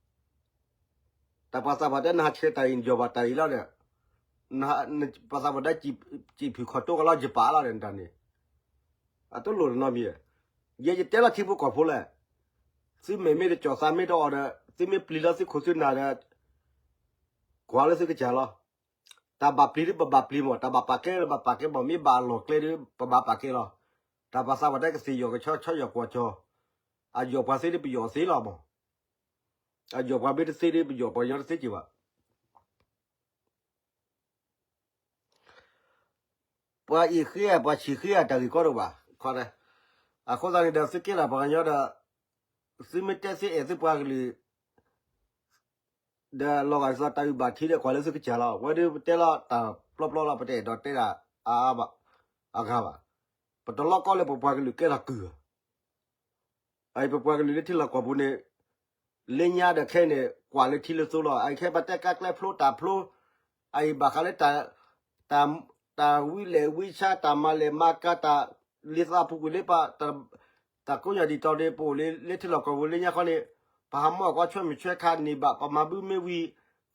ပၢၢ်လၢသံန့ၣ် တၢ်ပှၤသးပှၢ်တဲနဟးဆှဲးတၢ်အံၤ နယီၢ်ဘၣ်တၢ်အံၤလီၤဒီး ပှၤသးပှၢ်တဲ စံၣ်ဖုၣ်ခီၣ်တိကလီၤယပာ်လီၤဒီး နတၢ်န့ၣ် အတလိၣ်တနီတမံၤဒီး ယဲယတဲလီၤထံဖိကီၢ်ဖိလဲၣ် သုမဲာ်မ့ၢ်တကၠီၣ်သးမ့ၢ်တအီၣ်ဒီး သုမ့ၢ်ပျံၤလီၤသုခိၣ်သုနၢ်ဒီး ကွၢ်လၢသုကစၢ်လီၤ တၢ်ဘၣ်ပျံၤဒ်ပဘၣ်ပျံၤမး တၢ်ဘၣ်ပာ်ကဲလၢဘၣ်ပာ်ကဲမး မ့ၢ်ဘၣ်အလီၢ်ကျဲဒီး ပဘၣ်ပာ်ကဲလီၤ တၢ်ပှၤသးပှၢ်တဲကသ့ၣ်ယီၢ်ကဆီဆီယီၢ်ကွီၢ်ကၠီ အယီၢ်ပှၤသ့ဒ်ပယီၢ်သ့လီၤမး အယီၢ်ပှၤမ့ၢ်တသ့ဒ်ပယီၢ်ပှၤကညီတသ့က့ၤဘၣ် ပှၤအံၣ်ဃ့ဧါ ပှၤဆံၣ်ဃ့ဧါ တၢ်ဂ့ၢ်ကီတအိၣ်ဘၣ် ခီ အဃိသတးန့ၣ်ဒီး သုးက့ဒီးပှၤကညီဒီး သုမ့ၢ်တဲသုအဲၣ်သုပှၤကလုာ် ဒီးလီၤဂာ်ဒ်သိးတၢ်အုၣ်ဘၣ်ထံဒီးကွၢ်လၢသုကစၢ်လီၤ ဝဲဒၣ်ပတဲလီၤတၢ်ပျီပျီလီၤ ပတအဲၣ်ဒိးတဲဒၣ် အါဘၣ် အဂၤဘၣ် ပတလီကီလၢပပှၤကလုာ်ကဲထီၣ်ကုၢ် အအံၤပပှၤကလုာ်လၢထံလီၢ်ကီၢ်ပူၤန့ၣ် လၢညါဒီးခဲအံၤန့ၣ် ကွၢ်လၢထံလၢသိလီၤ အအံၤခဲပတဲကါကျဲဖျိတၢ်ဖျိ အအံၤဘၣ်ဃးလၢ တၢ်ဝံလဲၣ်ဝံဆါ တၢ်မၤလဲၣ်မၤကၤ တၢ်လံသးပူၤကွံာ်လၢပှၤ တၢ်ကိးညါဒ်တီၤန့ၣ် ပအိၣ်လၢလၢထံလီၢ်ကီၢ်ပူၤလၢညါခီန့ၣ် ပဟးမူအီၣ်ကီဆွဲမုၢ်ဆွဲခါန့ၣ်ဘၣ် ပမၤဘုမ့ၢ်ဝံၤ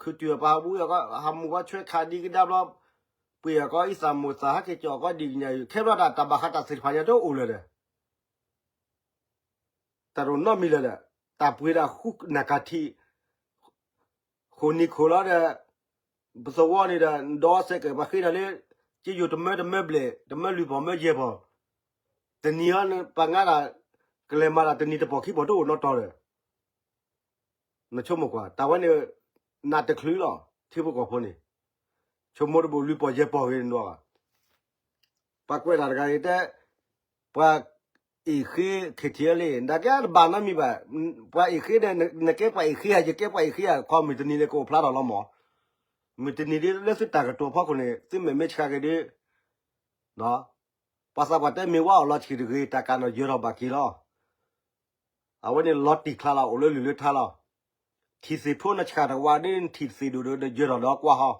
ခုၣ်တုၤပဟးဝံအီၣ်ကီ ဟးမူကီဆွဲခါဒ်ကဒါဘျီ ပှ့ၤအီၣ်ကီ အံသၣ်မိၢ်သၣ် ဟဲက့ၤကၠီၣ်အီၣ်ကီဒ်ကညးအံၤ ခဲဘျီတၢ် တၢ်ဘၣ်ဃးတၢ်သ့ၣ်တဖၣ်ညါတအိၣ်လၢၤဒီး တၢ်တအိၣ်နီတမံၤလၢၤဒီး တၢ်ပှ့ၤဒၣ်ဃုနၢ်ကၢ်ထံး ဃိးနံၤခိၣ်လီၤဒီး ပသဝီန့ၣ်ဒီး ဒီးစဲးကၢၣ်ပှၤဃ့တၢ်လၢ ကယိၤတမၢတမၢဘျဲၣ် တမၢလွံၢ်ပီၢ်မၢယဲၢ်ပီၢ် တနံၤဟီ ပှၤငါတၢ် ကလဲၤမၤတၢ်တနံၤတပီၢ်ခံပီၢ်တအိၣ်နီတီၤဒီး နဆိကမိၣ်ကွၢ် တၢ်ဝဲန့ၣ် နးတချုးလီၤ ထံဖိကီၢ်ဖိန့ၣ် ဆိကမိၣ်တဘၣ်လွံၢ်ပီၢ်ယဲၢ်ပီၢ်ဂ့ၤန့ၣ် ပှၤကွဲးတၢ်တဂၤအံၤတဲ ပှၤအ့ၣ်ဃ့ ခ့ထံလံ နကဲတဘၣ်နီတမံၤဘၣ် ပှၤအ့ၣ်ဃ့ဒီး နကဲပှၤအ့ၣ်ဃ့ဧါ ယကဲပှၤအ့ၣ်ဃ့ဧါ ခီမုၢ်တနံၤန့ၣ်ကအိၣ်ဖျါထီၣ်လီၤမး မုၢ်တနံၤဒ်လၢသုတၢ်ကတိၤဖီခိၣ်န့ၣ် သုမဲာ်မ့ၢ်ဆှးက့ၤဒီး ပှၤသးပှၢ်တဲမ့ၢ်ဝါအီၣ်လီၤဆံးတဂ့ၤ တၢ်ကးနီၣ်ယၢၤထီၣ်ဘၣ်က့ၤလီၤ. အဝဲန့ၣ်လီၤတံၢ်ချါလီၤ အိၣ်လၢလုၢ်လၢထါလီၤ. ထံၣ်သ့ၣ်ဖိနဆှၣ်တဝးဒ်ထံၣ်သ့ၣ်ဒိၣ်ဒီး ယၢၤထီၣ်ဒီးကွၢ်ဟီ,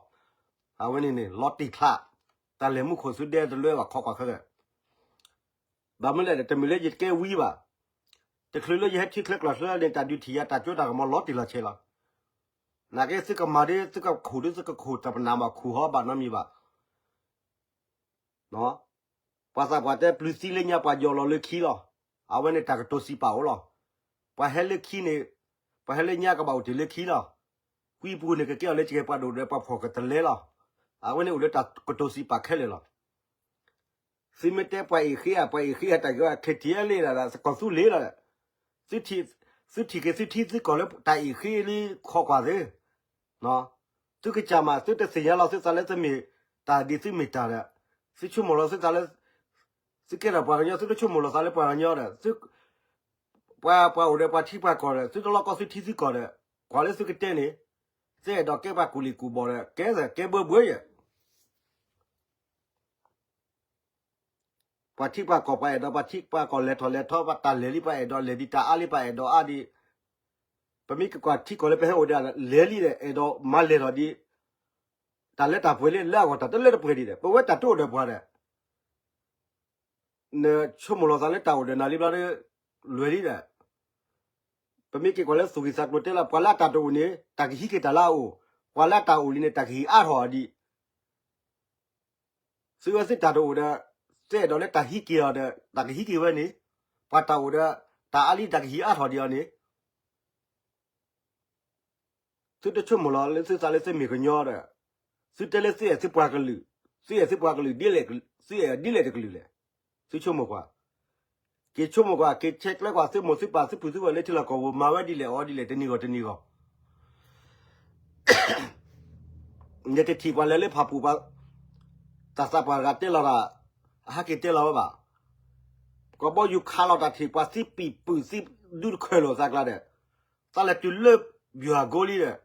အဝဲန့ၣ်န့ၣ် လီၤတံၢ်ချါ, တၢ်လဲၤမူခိၣ်သုဒဲတလၢဘၣ်ခီကွၢ်ခဲလၢာ်, ဘၣ်မနုၤလဲၣ်ဒီး တမ့ၢ်လၢယကဲဝံဘၣ်, တချုးလၢယဟဲထံချၢကီၢ်ချၢန့ၣ် တၢ်ဒုးထံၣ်ယၤတၢ်ကၠိတၢ်ကမီၤလီၤတံၢ်လီၤဆဲးလီၤ. နာ်က့သုကမၤဒ်သုကခိၣ်ဒ်သုကခိၣ် တၢ်ပနၢ်ဘၣ်ခိၣ်ဟီဘၣ်နီတမံၤဘၣ် ပှၤသးပှၢ်တဲပျုၤသံလၢညါပှၤယီၤလီၤလၢခံလီၤ. အဝဲန့ၣ်တၢ်ကတိၤစံးပာ်အိၣ်လီၤ. ပှၤဟဲလၢခံန့ၣ်, ပှၤဟဲလၢညါကဘၣ်အိၣ်တ့ၢ်လၢခံလီၤ. ကွံပူၤန့ၣ်ကကဲအီၤလၢကဲပှၤဒိၣ်ဒီးပှၤဖှီၣ်ကတလဲလီၤ. အဝဲန့ၣ်အိၣ်လၢတၢ်ကတိၤစံးပာ်ခဲလၢာ်လီၤ. သုမ့ၢ်တဲပှၤအ့ၣ်ဃ့ဧါ ပှၤအ့ၣ်ဃ့ဧါ တၢ်ကီ KTLA လီၤဒီး ကီၢ်သူလ့ၤလီၤဒီး သုထံၣ်က့ၤသုထံသုကီၢ်လၢတၢ်အ့ၣ်ဃ့လံခီကွၢ်သု သုကစၢ်မး သုတသ့ၣ်ညါလီၤသုသးလၢသုမ့ၢ်တၢ်ဒ်သုမ့ၢ်တၢ်ဒီး သုဆိကမိၣ်လီၤသုသးလၢ သုကဲထီၣ်ပှၤကညီ သုတဆိကမိၣ်လီၤသးလၢပှၤကညီဒီး ပှၤ ပှၤအိၣ်ဒီးပှၤထံပှၤကီၢ်ဒီး သုတလီၢ်ကီၢ်သုထံသုကီၢ်ဒီး ကွၢ်လၢသုကတဲန့ၣ် သုအဲၣ်ဒိးကဲပှၤကူၣ်လံၣ်ကူၣ်ဘီၣ်ဒီး ကဲသကဲဘၢဘှဲယဲၢ် ပှၤထံပှၤကီၢ် ပှၤအဲၣ်ဒိးပှၤထံပှၤကီၢ် လဲၤထီၣ်လဲၤထီ ပှၤတၢ်လဲၤလံ ပှၤအဲၣ်ဒိးလဲၤဒံး တၢ်အါလံ ပှၤအဲၣ်ဒိးအါဒံး ပမ့ၢ်ကကွၢ်ထံကီၢ်လၢပဟဲအိၣ်ဒီး လဲၤလံဒီး အဲၣ်ဒိးမၤလဲၤထီၣ်ဒံး တၢ်လၢတၢ်ပှဲၤလံ လၢအဂီၢ်တၢ်တလၢတပှဲၤဒံးဒီး ပဝဲတၢ်တအိၣ်ဒီးပှၤဒီး နဆိကမိၣ်လီၤသးလၢတၢ်အိၣ်ဒီးနၤလံဘျီဒီး လွဲၤလံဒီး ပမ့ၢ်က့ၤကွၢ်လၢသူၣ်ဂံၢ်သးကျိၤတဲလီၤ ပှၤလၢအတၢ်တအိၣ်န့ၣ် တၢ်ကဟံးက့ၤတၢ်လၢအအိၣ်, ပှၤလၢအတၢ်အိၣ်လံန့ၣ် တၢ်ကဟံးအါထီၣ်အီၤဒံး သုဝဲသုတၢ်တအိၣ်ဒီး သုအဲၣ်ဒိးလၢတၢ်ဟံးက့ၤအီၤဒီး တၢ်ကဟံးက့ၤဝဲန့ၣ်, ပှၤတၢ်အိၣ်ဒီး တၢ်အါလံတၢ်ကဟံးအါထီၣ်ဒံးအီၤန့ၣ်, သုတဆိကမိၣ်လီၤလၢသုသးလၢသုမ့ၢ်ကညီဒီး, သုတဲလၢသုအဲၣ်သုပှၤကလုာ်, သုအဲၣ်သုပှၤကလုာ်ဒ်လဲၣ်, သုအဲၣ်ဒ်လဲၣ်တကလုာ်လဲၣ်, သုဆိကမိၣ်ကွၢ်, က့ၤဆိကမိၣ်ကွၢ် က့ၤဆဲးကျၢကွၢ်သုမိၢ်သုပၢ်သုပုၢ်သုဝဲၢ်လၢထံလီၢ်ကီၢ်ပူၤ မၤဝဲဒ်လဲၣ်အီၤဒ်လဲၣ် တနံၤဂီၢ်တနံၤဂီၢ် နတထံၣ်ပှၤလဲၤလၢဖၣ်ပူၣ်ပှၤ, တၢ်သးပှၢ်တဂၤတဲလီၤတၢ်, အဟဲက့ၤတဲလီၤဝဲဘၣ်, ကဘီယူၤခးလီၤတၢ်ထံၣ်ပှၤသံပံာ်ပုာ်သံဒူတခွဲးလိာ်သးကျါဒီး, သးလဲၤတုၤလၢ ဗျူဟာကုန်း လံဒီး,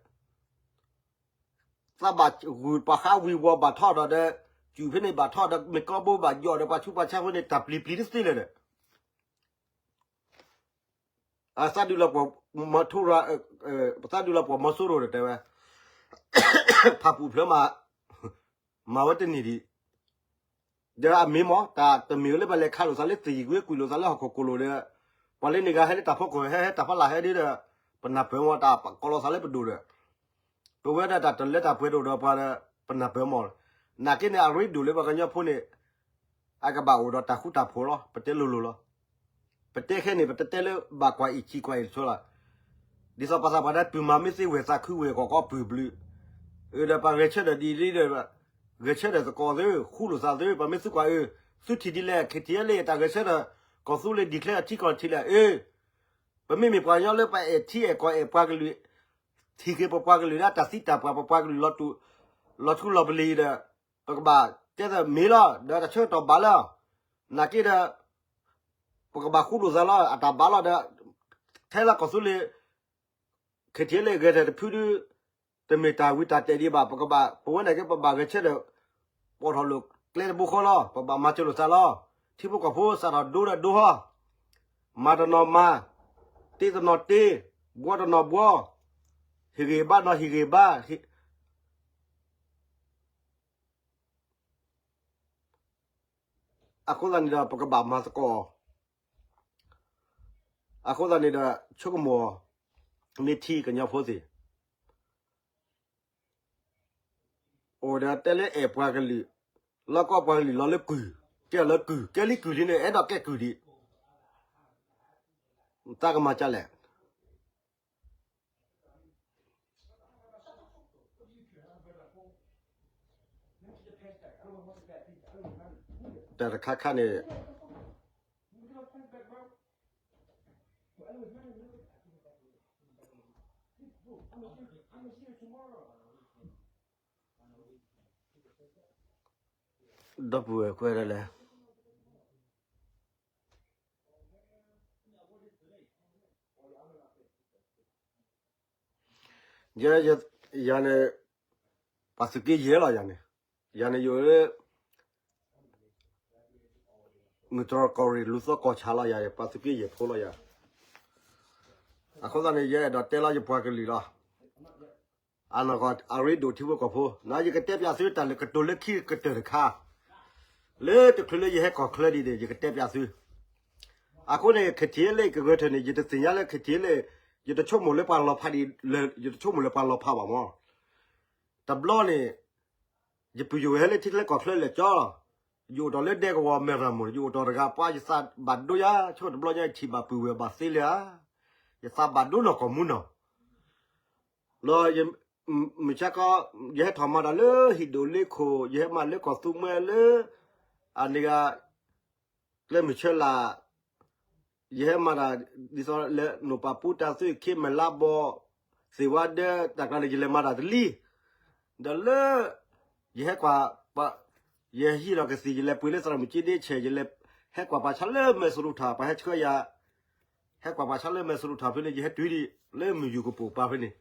သးဘၣ်ဂုာ်ပှၤဃါဝံၤဝီၤဘၣ်ထီၣ်ဒီး, စူၣ်ဖဲန့ၣ်ဘၣ်ထီၣ်ဒီး မ့ၢ်ကီဘိဘၣ်ယီၣ်ဒီးပှၤဆူးပှၤဆါဖဲန့ၣ် တၢ်ပျံၤပျံၤတသ့လၢၤဒီး သးဒုးလီၤပှီၢ်မီၤထူရၤ, သးဒုးလီၤပှီၢ်မီၤစိရိၤဒီးတဲဝဲ, ဖၣ်ပူၣ်ဖျၢၣ်မး, မၤဝဲတန့ၢ်ဒံး, ဒီးအမ့ၢ်မ့ၢ် တၢ်တမ့ၢ်လၢပလဲၤခးလိာ်သးလၢသယံၤကွံာ်ကွံာ်လိာ်သးလၢဟီၣ်ခိၣ်ကိၢ်လိာ်ဒီး, ပှၤလၢန့ၣ်ဂၤဟဲလၢတၢ်ဖီခိၣ် ဟဲဟဲတၢ်ဖီလာ်ဟဲဒ်ဒီး, ပနၢ်ပၢၢ်မ့ၢ်တၢ်ကိးလိာ်သးလၢပဒိၣ်ဒီး, ပဝဲဒၣ်တၢ်တလၢတၢ်ပှဲၤတအိၣ်ဒီးပှၤဒီး ပနၢ်ပၢၢ်မ့ၢ်, နာ်က့န့ၣ် အရ့ဒိၣ်လၢပှၤကညီဖိန့ၣ် အကဘၣ်အိၣ်ဒီးတၢ်ဃူတၢ်ဖိးလီၤ ပတဲလိၤလိၤလီၤ. ပတဲခဲန့ၣ် ပတတဲလၢဘၣ်ကွၢ်အံၤဆံးကွၢ်အံၤဆိလီၤ. ဒ်သိးပှၤသးပှၢ်တဲ ပုၢ်မၤမ့ၢ်သ့ဝဲၢ်သးခုဝဲၢ်ကီၢ်ကီၢ်ပုၢ်ဘျုး, အၢဒီးပှၤဂဲၤဆၢထၢၣ်ဒ်လံဒီး, ဂဲၤဆၢထၢၣ်သကိးသု ဃူလိာ်သးသု ပှၤမ့ၢ်သံကွၢ်အၢ, သုထံၣ်ဒ်လဲၣ် KTLA တၢ်ဂဲၤဆၢထၢၣ်, ကီၢ်သူလ့ၤ declare အထံကီၢ်ထံးလဲၣ် အၢ ပမ့မ့ၢ်ပှၤကညီလၢပအဲၣ်ထံအဲၣ်ကီၢ်အဲၣ်ပှၤကလုာ်, ထံၣ်က့ၤပပှၤကလုာ်လၢတၢ်သံတၢ်ပှၢ် ပပှၤကလုာ်လီၤထူလီၤပလံၤဒီး, ပကဘၣ်တဲသးမ့ၢ်လီၤ ဒီးတၢ်ဆၢကတီၢ်ဘၣ်လၢ, နာ်က့ဒီး, ပကဘၣ်ဃူလိာ်သးလီၤ အတၢ်ဘၣ်လီၤဒီး, ထဲလၢကီၢ်သူလ့ၤ KTLA ဂဲၤထၢၣ်တဖုဒု, တမ့ၢ်တၢ်ဝံတၢ်တဲာ်ဒံးဘၣ် ပကဘၣ် ပဝဲန့ၣ်က့ ပဘၣ်ဂဲၤဆၢထၢၣ်, ပိာ်ထီၣ်လိာ်ကျဲတဘိဃီလီၤ ပဘၣ်မၤစၢၤလိာ်သးလီၤ, ထံဖိကီၢ်ဖိစးထီၣ်ဒိဒီးဒိဟီ, မၤတနီၤမၤ, တ့တနီၤတ့, ဘှီတနီၤဘှီ, ဟ့ၣ်ဂ့ၤဘါနီၤဟ့ၣ်ဂ့ၤဘါ, အဃိသတးန့ၣ်ဒီး ပကဘၣ်မၤသကိး, အဃိသတးန့ၣ်ဒီး ဆိကမိၣ်, မ့ၢ်ထံကညီဖိသ့ၣ်, အိၣ်ဒီးတဲလၢအဲၣ်ပှၤကလုာ်, လီၢ်ကီၢ်ပှၤကလုာ်လီၤလၢကုၢ်, ကဲလၢကုၢ်, ကဲလံကုၢ်လံန့ၣ် အဲၣ်ဒိးကဲကုၢ်ဒံး, တၢ်ကမၤကလဲၣ် တၢ်တခါခါန့ၣ်, ဒီပုၢ်ဝဲၢ်ကွဲးဒၣ်လဲၣ် ယၤန့ၣ်, ပှၤသုးက့ယဲၢ်လီၤယၤန့ၣ်, ယၤန့ၣ်ယိၤလၢ မုၢ်တြီၢ်ကီၢ်ရ့ၣ် လူၤသီကီၢ်ဆၣ်လီၤယၤ, ပှၤသုးက့ယဲၢ်ဖိလီၤယၤ, အဃိသတးန့ၣ် ယအဲၣ်ဒိးတဲလီၤယပှၤကလုာ်လီၤ. အနီၢ်ကီၢ်အရ့ဒိၣ်ထံဖိကီၢ်ဖိ, ယကတဲပၠးသုတၢ်လၢကတိၤလၢခံကတၢၢ်တခါ, လၢတချုးလၢယဟဲကီၢ်ချၢဒ်န့ၣ် ယကတဲပၠးသု. အဃိန့ၣ် KTLA ကဂဲၤထၢၣ်န့ၣ် ယတသ့ၣ်ညါလၢ KTLA ယတဆိကမိၣ်လၢပှၤလီၤဖးဒ်လဲၣ်, ယတဆိကမိၣ်လၢပှၤလီၤဖးဘၣ်မၢ်. တဘျီန့ၣ် ယပုၢ်ယဝဲၢ်ဟဲလၢထံချၢကီၢ်ချၢလဲၤကၠီလီၤ. ယအိၣ်တီၢ်လၢဒဲကဝီၤမဲၢ်ရမၢ်, ယအိၣ်တီၢ်တဂၤပှၤ ယသးဘၣ်ဒိယၤ, ဆၢတဘျီညါယထံၣ်ဘၣ်ပုၢ်ဝဲၢ်ဘၣ်သ့လၢၤဧါ, ယသးဘၣ်ဒိနီၢ်ကီၢ်မူနီၤ. လီၤ မုၢ်ဆါခီ ယဟဲထီၣ်မၤတၢ်လၢဟံၣ်ဒိၣ်လ့ခိၣ်, ယဟဲမၤလၢကီၢ်သူမှဲလၢ အန့ၣ်ဂၤ ကျဲမုၢ်ဆၢလာ်, ယဟဲမၤတၢ် ဒ်သိးလၢနိၣ်ပၢ်ပူတၢ်သုးခ့မဲာ်လါဘီ, သ့ၣ်ဝါဒၢ တၢ်ကျါန့ၣ် ယလဲၤမၤတၢ်တလံ. ဒီးလၢ ယဟဲကွၢ် ယဟံးလီၤကသံၣ် ယလဲၤပှ့ၤလၢသရၣ်မုၣ်က့ဒ့ဆဲး ယလဲၤ ဟဲကွၢ်ပှၤဆါလၢမဲၢ်စရူးထၣ် ပှၤဟဲဆှၢယၤ, ဟဲကွၢ်ပှၤဆါလၢမဲၢ်စရူးထၣ်ဖဲန့ၣ် ယဟဲတုၤဒံး လၢမုၢ်ယူၢ်ကပိာ်ပၤဖဲန့ၣ်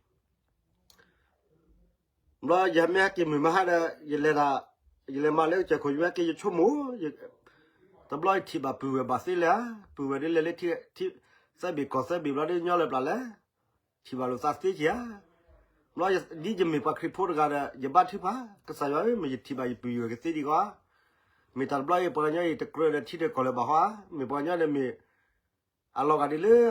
ဘျီယဟဲမ့ၢ်ဟဲက့ၤမုၢ်မဟါဒီး ယလဲၤဒၣ် ယလဲၤမၤလၢကစၢၢ်ခိၣ် ယဟဲက့ၤယဆိကမိၣ်, တဘျီယထံၣ်ဘၣ်ပုၢ်ဝဲၢ်ဘၣ်သ့လဲၣ်, ပုၢ်ဝဲၢ်ဒ်လဲၣ်လၢထံ သၢဘ့ၣ်ကီၢ်သၢဘ့ၣ်ဘျီဒ်ညီလၢပျၢ်လဲၣ်, ထံၣ်ဘၣ်လိာ်သးသ့က့ၤဧါ. ဘျီဒ်ယမ့ၢ်ပှၤခရံာ်ဖိတဂၤဒီး ယဘါထုကဖၣ်, ကစၢ်ယွၤဧၢ မ့ၢ်ယထံၣ်ဘၣ်ယပုၢ်ယဝဲၢ်ကသ့ဒံးကီး, မ့ၢ်တၢ်တဘျီအံၤ ပှၤကညီအံၤတကြၢးဒီးထံတကီၢ်လၢၤဘၣ်ဟီဧါ, မ့ၢ်ပှၤကညီန့ၣ်မ့ၢ် အလီၤဂာ်ဒ်လၢ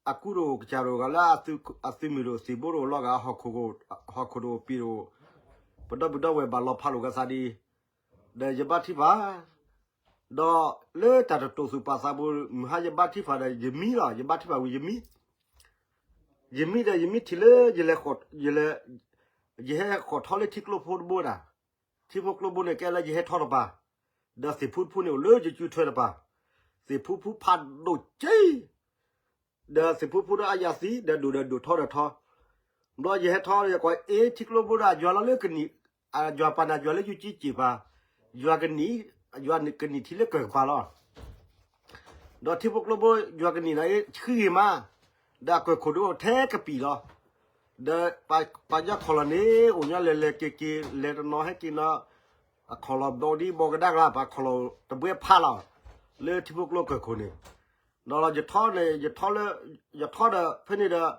အကူတအိၣ်ကစၢ်တအိၣ်ဂၤလၢ အသုးမုၢ်တအိၣ်သံၣ်ဘိတအိၣ်လီၤဂာ် ဟီၣ်ခိၣ်တအိၣ်ပံၤတအိၣ်, ပဒီပုၢ်ဒီဝဲၢ်ဘၣ်လီၤဖးလိာ်ကသးဒ်အံၤ, ဒီးယဘါထုကဖၣ်, ဒီးလၢတၢ်တတိာ်သူၣ်ပာ်သးပူၤ မုၢ်ဟါယဘါထုကဖၣ်ဒီး ယမံလီၤ, ယဘါထုကဖၣ်ဝံၤယမံ, ယမံဒီးယမံထံၣ်လၢ ယလဲၤ ယဟဲဃီၣ်ထီလၢထံကျိဖိတဘိဒၣ်, ထံဖိကျိဖိန့ၣ်ကဲလၢယဟဲထီတပၤ, ဒီးသ့ၣ်ဖူတဖူန့ၣ်အိၣ်လၢယစုထွဲတပၤ, သ့ၣ်ဖူဖူဖးဒိၣ်က့ ဒီးသ့ၣ်ဖူဖူဒီးအယၤသံ ဒီးဒိၣ်ဒီးဒိၣ်ထီဒီးထီ, ဘျီယဟဲထီယကွၢ်အ့ထံကျိဖိဒီးယွၤလီၤလၢကနံၣ်, ယွၤပာ်နၤယွၤလၢယူကံက့ၢ်ပၤ, ယွၤကနံၣ်, ယွၤကနံၣ်ထံလၢကၢၢ်ကပၤလီၤ. ဒီးထံဖိကျိဖိ ယွၤကနံၣ်န့ၣ် ဆှံဂ့ၤမး, ဒီးအကၢၢ်ခိၣ်ဒုးအိၣ်ထဲကပံာ်လီၤ. ဒီးပှၤညီခီၣ်လီၢ်န့ၣ် အိၣ်ညီလဲၤလဲၤက့ၤက့ၤ လဲၤတနီၤဟဲက့ၤနီၤ, အခီၣ်လီၢ်ဘီဒံဘီကဒါကလါ ပှၤခီၣ်လီၢ်တဘှဲဖးလီၤ, လၢထံဖိကျိကၢၢ်ခိၣ်န့ၣ်, ဒီးယထီန့ၣ် ယထီလၢ, ယထီဒီးဖဲန့ၣ်ဒီး